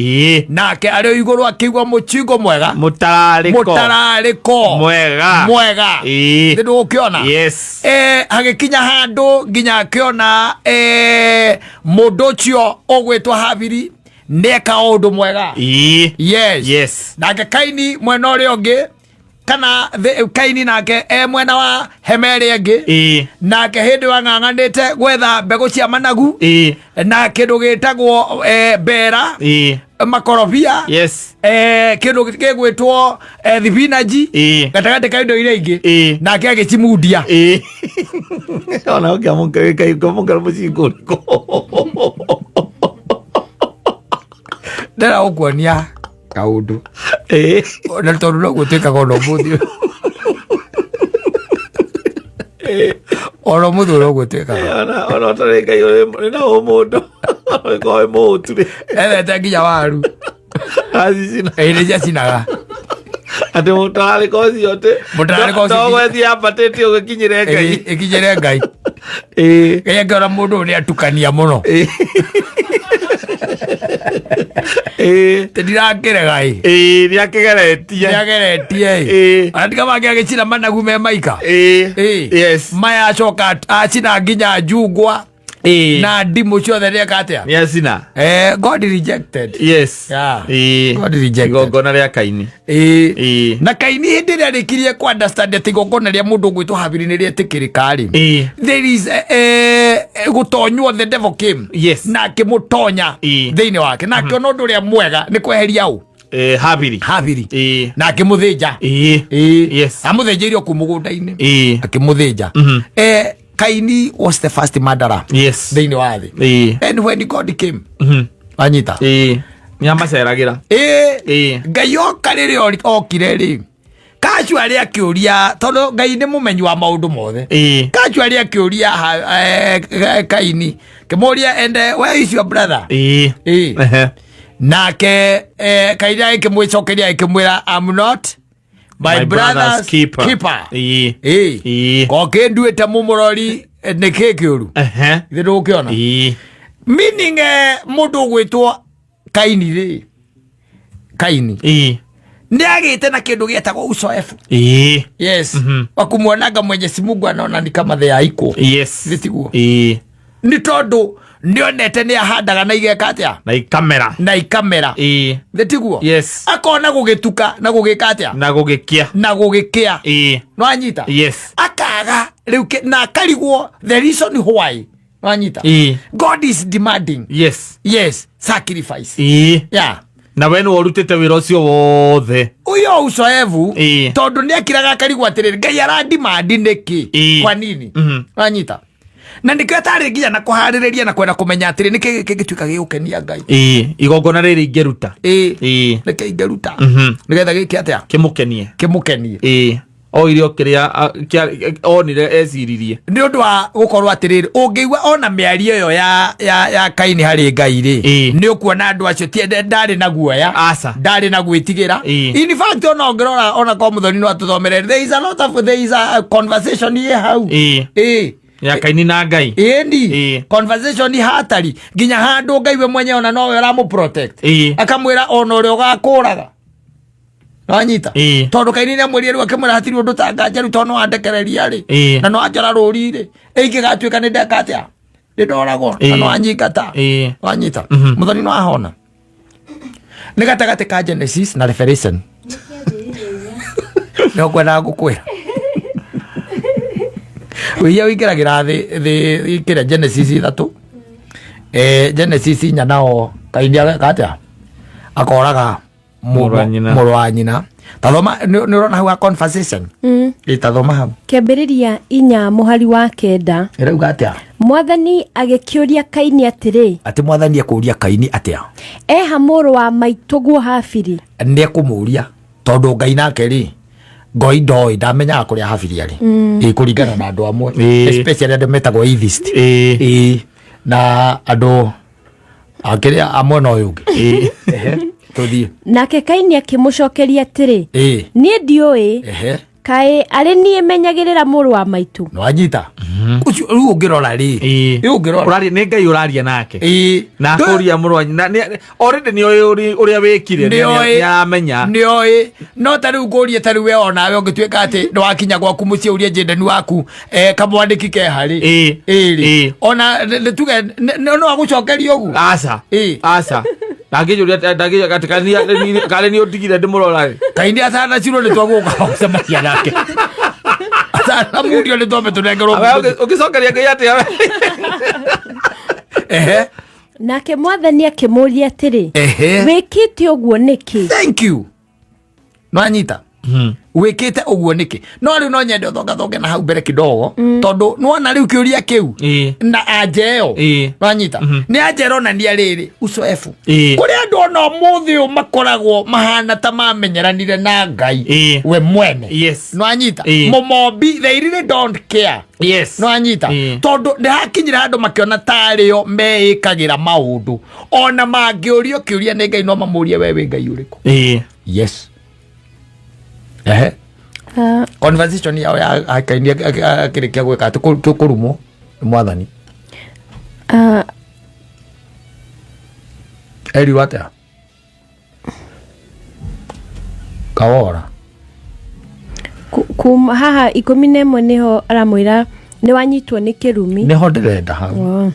Nake arĩ o igũrũ akĩigua mũchingo mwega. Mũtararĩko. Mũtararĩko. Mwega. Mwega. Nĩ ndũgũkĩona? Yes. Hagĩkinya handũ nginya akĩona mũndũ ũcio ũgwĩtwo Habiri nĩeka o ũndũ mwega. Yes. Nake Kaini mwena ũrĩa ũngĩ, kana Kaini nake e mwena wa hema ĩrĩa ĩngĩ, nake hĩndĩ wang'ang'anĩte gwetha mbegũ cia managu na kĩndũ gĩtagwo mbera, makorobia, kĩndũ gĩgwĩtwo thibinaji, gatagatĩ ka indo iria ingĩ, nake agĩcimundia. Ona ũngĩamũkĩra mũcingo ũrĩkũ? Ndĩra gũkuonia kaũndũ. Na tondũ noguo twĩkaga ona ũmũthĩ, ona ũmũthĩ noguo twĩkaga. Ona ũtarĩ Ngai ũrĩ na ũmũndũ ũkorwo wĩ mũũtu rĩ. Ethete nginya waru. Acicina. Ĩ, nĩ ciacinaga. Atĩ mũtararĩko ũcio atĩ Mũtararĩko ũcio to gwethiĩ ambatĩtie ũgĩkinyĩre Ngai. Ĩkinyĩre Ngai. Ngai akĩona mũndũ ũyũ nĩ atukania mũno. Tĩ ndirakĩrega ĩ. Nĩ akĩgeretie. Nĩ ageretie ĩ. Ona tiga mangĩ agĩcina managu me maika. Maya acoka acina nginya njungwa na ndimũ ciothe, nĩeka atĩa? Nĩ acina. God rejected. Yeah. God rejected. Igongona rĩa Kaini. Na Kaini hĩndĩ ĩrĩa arĩkirie kũ understand atĩ igongona rĩa mũndũ ũgwĩtwo Habiri nĩ rĩetĩkĩrĩka rĩ, there is gũtonywo, the devil came na akĩmũtonya thĩinĩ wake, na akĩona ũndũ ũrĩa mwega nĩ kweheria ũ? Habiri. Habiri. Na akĩmũthĩnja. Amũthĩnjĩire o kũu mũgũnda-inĩ. Akĩmũthĩnja. Kaini was the first murderer thĩinĩ wa thĩ. And when God came, anyita. Nĩ amaceragĩra. Ngai oka, rĩrĩa okire rĩ, kacu arĩa akĩũria, tondũ Ngai nĩ mũmenyi wa maũndũ mothe, kacu arĩa akĩũria Kaini, kĩmũria, "And where is your brother?" Nake Kaini agĩkĩmwĩcokeria, agĩkĩmwĩra, "I'm not my My brother's keeper." Keeper. Ko kĩnduĩte mũmũrori, nĩ kĩ kĩũru? Ithe ndũgũkĩona? Meaning mũndũ ũgwĩtwo Kaini rĩ, Kaini nĩ agĩte na kĩndũ gĩetagwo uzoefu. Yes, wakumwonanga Mwenyezi Mungu anaona ni kama they are equal. Nĩ tiguo? Nĩ tondũ nĩonete nĩ ahandaga na igeka atĩa? Na ikamera. Na ikamera. Nĩ tiguo? Yes. Akona gũgĩtuka na gũgĩka atĩa? Na gũgĩkia. Na gũgĩkĩa. Nwanyita? Yes. Akaga rĩu na akarigwo the reason why. Nwanyita? God is demanding yes, sacrifice. Yeah. Na we nĩwe ũrutĩte wĩra ũcio wothe. Uyo uzoevu, tondũ nĩ akiraga akarigwo atĩrĩrĩ, Ngai aradimandi nĩkĩ? Kwa nini? Wanyita? Na nĩkĩo atarĩ nginya na kũharĩrĩria na kwenda kũmenya atĩrĩ, nĩkĩ gĩkĩ gĩtuĩka gĩgũkenia Ngai. Igongona rĩrĩ ingĩruta. Nĩkĩ ingĩruta nĩgetha gĩke atĩa? Kĩmũkenie. Kĩmũkenie. Oire o kĩrĩa onire eciririe. Nĩ ũndũ wa gũkorwo atĩrĩrĩ, ũngĩigua ona mĩario ĩyo ya Kaini harĩ Ngai rĩ, nĩ ũkuona andũ acio ti ndarĩ na guoya. Aca. Ndarĩ na gwĩtigĩra. In fact, ona ũngĩrora, ona kwa Mũthoni no atũthomere, there is a lot of, there is a conversation ĩ hau. Ya Kaini na Ngai. Ĩni. Conversation hatari nginya handũ Ngai we mwenyewe ona nowe ũramũ protect. Akamwĩra ona ũrĩa ũgakũraga, wanyita? Tondũ Kaini nĩ amwĩrire rĩu, akĩmwĩra hatirĩ ũndũ tanganja rĩu, tondũ no andekereria rĩ, na no anjora rũri rĩ, ĩingĩgatuĩka nĩ ndeka atĩa, nĩ ndoragwo na no anyingata. Wanyita? Mũthoni no ahona nĩ gatagatĩ ka Genesis na Revelation, nĩ ũkwendaga gũkwĩra wĩhia wĩingĩragĩra thĩ kĩrĩa Genesis 3, Genesis 4, nao Kaini ageka atĩa? Akoraga Mũrũ wa nyina. Mũrũ wa nyina. Tathoma, nĩ ũrona hau ha conversation? Tathoma hau. Kĩambĩrĩria 4 mũhari wa 9. Ĩrauga atĩa? Mwathani agĩkĩũria Kaini atĩrĩ. Atĩ Mwathani ekũũria Kaini atĩa? Eha mũrũ wa maitũguo Habiri? Nĩ ekũmũria, tondũ Ngai nake rĩ, Ngoi ndoĩ ndamenyaga kũrĩa Habili arĩ. Ĩĩ, kũringana na andũ amwe, especially andũ metagwo atheist. Ĩĩ, na andũ akĩrĩa a mwena ũyũ ũngĩ. Ehe, tũthiĩ. Nake Kaini akĩmũcokeria atĩrĩ, niĩ ndiũĩ, kaĩ arĩ niĩ menyagĩrĩra mũrũ wa maitũ? Nĩwanyita ũcio rĩu ũngĩrora rĩ, rĩu ũngĩrora Ũraria nĩ Ngai ũraria nake. Na Ndũ- akũria mũrũ wa nyina already nĩ oĩ ũrĩa wĩkire, Nĩoĩ. nĩ aramenya. Nĩoĩ, no ta rĩu ngũrie, ta rĩu we onawe ũngĩtuĩka atĩ nĩwakinya gwaku mũciĩ ũrie njendani waku, kamwandĩki ke harĩ ĩrĩ, ona nĩ tuge no agũcokeria ũguo. Aca. Aca, ndangĩnjũria, ndangĩnjũria atĩ karĩ nĩ ũndigire ndĩmũrora. Kaini atanacirwo nĩ twagũka gũcemania nake, atanamundio nĩ twambe tũnengerwo. Ũngĩcokeria Ngai atĩa? Ehe. Nake Mwathani akĩmũũria atĩrĩ, wĩkĩte ũguo nĩkĩ? Thank you. Nwanyita wĩkĩte ũguo nĩkĩ? No rĩu no nyende ũthongathonge na hau mbere kidogo, tondũ nĩwona rĩu kĩũria kĩu na anja ĩyo, nwanyita nĩ anja ĩronania rĩrĩ ucoefu kũrĩ andũ ona ũmũthĩ ũyũ makoragwo mahana ta mamenyeranire na Ngai we mwene. Nwanyita mũmombi, they really don't care. Nwanyita, tondũ nĩ hakinyire handũ makĩona tarĩo meĩkagĩra maũndũ, ona mangĩũrio kĩũria nĩ Ngai no mamũrie, we wĩ Ngai ũrĩkũ? Yes, ehe. Conversation yao ya Kaini akĩrĩkia gwĩka atĩ kũrumwo nĩ Mwathani, erirwo atĩa? Kawora. Kuma haha 11 nĩho aramwĩra nĩ wanyitwo nĩ kĩrumi. Nĩho ndĩrenda hau. Oh.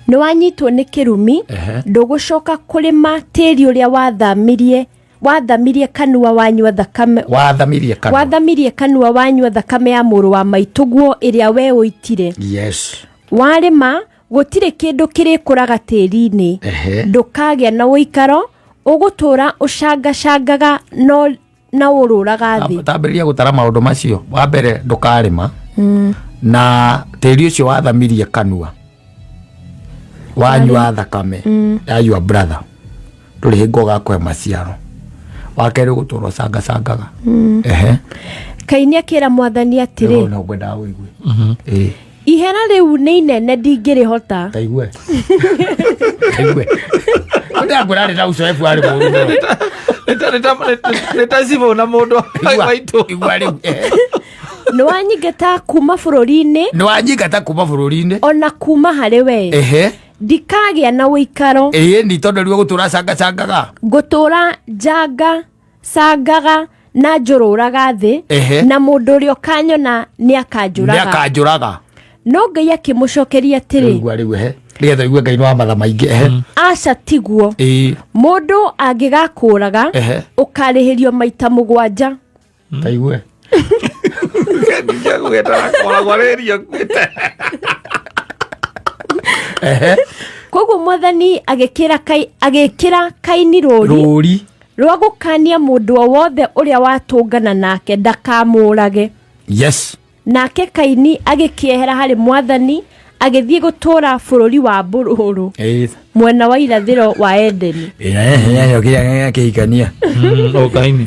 Nĩ wanyitwo nĩ kĩrumi, ndũgũcoka kũrĩma tĩri ũrĩa wathamirie kanua wanyua thakame. Wathamirie kanua. Wathamirie kanua wanyua thakame ya mũrũ wa maitũguo ĩrĩa we ũitire. Warĩma gũtirĩ kĩndũ kĩrĩkũraga tĩri-inĩ. Ndũkagĩa na ũikaro, ũgũtũũra ũcangacangaga no na ũrũraga thĩ. Tambĩrĩria gũtara maũndũ macio. Wa mbere, ndũkarĩma na tĩri ũcio wathamirie kanua wanyua thakame ya your brother, ndũrĩ hingo ũgakũhe maciaro. Wa kerĩ, ũgũtũra ũcangacangaga. Ehe. Kaini akĩra Mwathani atĩrĩ, No ngwendaga ũigue. Ĩĩ. Ihera rĩu nĩ inene, ndingĩrĩhota. Taigue, taigue, ndĩrakwĩra arĩ na ucoefu, arĩ mũru mũno. Nĩ ta cibũ na mũndũ Igua, waitũ. Igua rĩu. Ehe. Nĩ wanyingata kuma bũrũri-inĩ, Nĩ wanyingata kuma bũrũri-inĩ, ona kuma harĩ we, ndikagĩa na ũikaro. Ĩĩ, ni tondũ rĩu ũgũtũra cangacangaga. Ngũtũũra njanga cangaga na njũrũraga thĩ, na mũndũ ũrĩa ũkanyona nĩ nĩ akanjũraga. Akanjũraga. No Ngai akĩmũcokeria atĩrĩ, Igua rĩu, ehe, nĩgetha igue Ngai nĩ wa matha maingĩ. Ehe. Aca, tiguo. Mũndũ angĩgakũraga, ũkarĩhĩrio maita 7. Taigue. Kũgwetara Ehe. Koguo Mwathani agĩkĩra Kaini rũri rũri rwa gũkania mũndũ o wothe ũrĩa watũngana nake ndakamũrage. Nake Kaini agĩkĩehera harĩ Mwathani, agĩthiĩ gũtũũra bũrũri wa mbũrũrũ, mwena wa irathĩro wa Edeni. Kĩhikania. Kaini.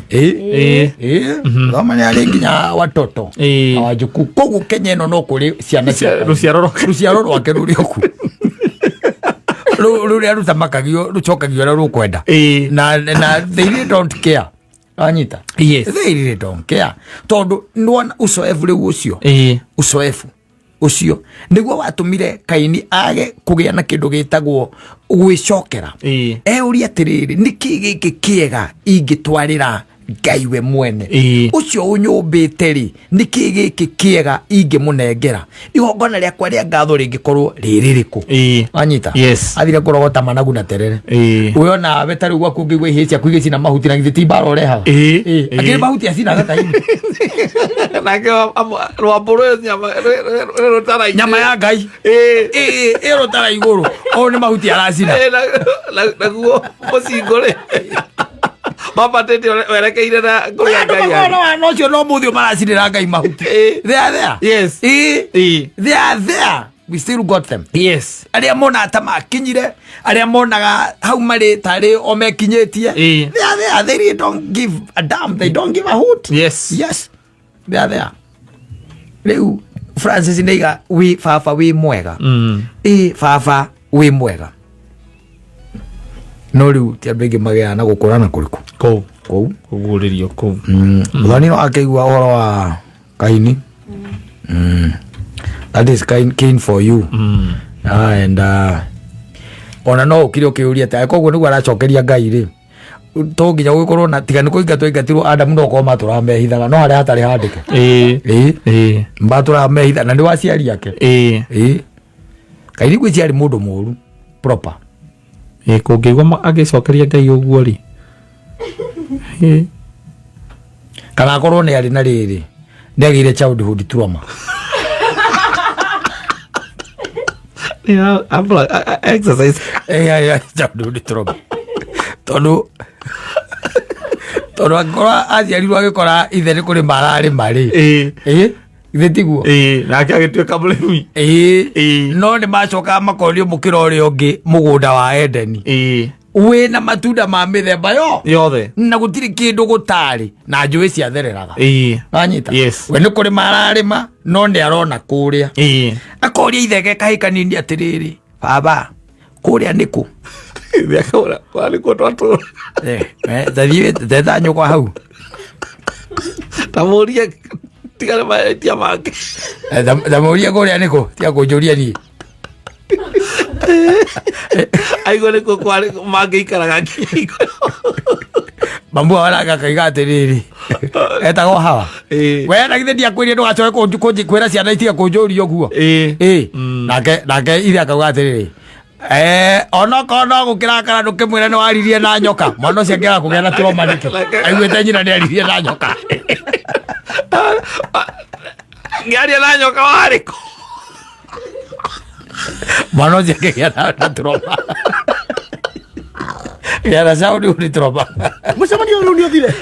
Thoma nĩ arĩ nginya watoto na wajukuu, koguo Kenya ĩno no kũrĩ ciana cia Kaini. Rũciaro rwake. Rũciaro rwake rũrĩ okuo, rũrĩa rũtamakagio, rũcokagio ũrĩa rũkwenda, na they really don't care, anyita. They really don't care, tondũ nĩwona ucoefu rĩu ũcio, ucoefu ũcio nĩguo watũmire Kaini age kũgĩa na kĩndũ gĩtagwo gwĩcokera. Euria atĩrĩrĩ, nĩkĩ gĩkĩ kĩega ingĩtwarĩra Ngai we mwene ũcio ũnyũmbĩte rĩ? Nĩkĩ gĩkĩ kĩega ingĩmũnengera? Igongona rĩakwa rĩa ngatho rĩngĩkorwo rĩrĩrĩkũ? Wanyita? Yes. Athire kũrogota managu na terere. We onawe ta rĩu gwaku ũngĩigua ihĩĩ ciaku igĩcina mahuti, na githĩ ti mbara ũrehaga? Akĩrĩ mahuti acinaga taini. Nake rwambũ rwĩ nyama rwĩ rũtara. Nyama ya Ngai ĩ rũtara igũrũ, ũyũ nĩ mahuti aracina. Naguo mũcingo rĩ mambatĩte werekeire na kũrĩa Andũ Ngai arĩ. makoragwo na wana ũcio, no mũthĩ ũyũ maracinĩra Ngai mahuti. They are there. They are there. We still got them. Yes. Arĩa monaga ta makinyire, arĩa monaga hau marĩ tarĩ o mekinyĩtie. They are there. They really don't give a damn. They don't give a hoot. Yes. Yes. They are there. Rĩu Francis nĩiga wĩ baba wĩ mwega. Ĩ baba wĩ mwega. No rĩu ti andũ aingĩ magĩaga na gũkũrana kũrĩkũ? Kũu. Kũu. Kũguũrĩrio kũu. Mũthoni no akĩigua ũhoro wa Kaini. That is Cain for you. And ona no ũkire ũkĩũria atĩ koguo nĩguo aracokeria Ngai rĩ, to nginya gũgĩkorwo na tiga nĩ kũingatwo aingatirwo Adamu no korwo matũraga mehithaga no harĩa hatarĩ handĩke. Ĩĩ. Ĩĩ. Matũraga mehitha na nĩ wa aciari ake. Ĩĩ. Ĩĩ. Kaini gwĩciria arĩ mũndũ mũru proper. Ĩĩ, kũngĩigua agĩcokeria Ngai ũguo rĩ. Ĩĩ. Kana akorwo nĩ arĩ na rĩrĩ, nĩ agĩire childhood trauma. Yeah, I'm like, exercise. Yeah, childhood trauma. Tondũ angĩkorwo aciarirwo agĩkora ithe nĩ kũrĩma ararĩma rĩ. Ĩĩ. Ĩĩ, ithe tiguo? Ĩĩ, nake agĩtuĩka mũrĩmi. Ĩĩ. Ĩĩ. No nĩ macokaga makorio mũkĩra ũrĩa ũngĩ mũgũnda wa Edeni. Ĩĩ. Wĩna matunda ma mĩthemba yo. Yothe. Na gũtirĩ kĩndũ gũtarĩ na njũĩ ciathereraga. Ĩĩ. Wanyita? Yes. We nĩ kũrĩma ararĩma no nĩ arona kũrĩa. Ĩĩ. Akoria ithe ge kahĩ kanini atĩrĩrĩ, baba, kũrĩa nĩ kũ? Ithe akauga, kũrĩa nĩkuo twatũra. Tathiĩ tetha nyũkwa hau. Tamũrie tiga nĩ mahĩtia make. Tamũrie kũrĩa nĩ kũ? Tiga kũnjũria niĩ. Aigua nĩkuo kwarĩ mangĩikaraga nginya igũrũ. Mamu wao nake akauga atĩrĩrĩ, etagwo Hawa. Ĩĩ. We na githĩ ndiakwĩrire ndũgacoke kwĩra ciana itige kũnjũria ũguo. Ĩĩ. Ĩĩ. Nake ithe akauga atĩrĩrĩ, onokorwo no gũkĩrakara ndũkĩmwĩre nĩ waririe na nyoka. Mwana ũcio angĩaga kũgĩa na trauma nĩkĩ? Aiguĩte nyina nĩ aririe na nyoka. Ngĩaria na nyoka warĩ kũ? Mwana ũcio angĩgĩa na trauma. Gĩa na sound ũrĩ trauma. Mũcemanio ũyũ nĩ ũthire.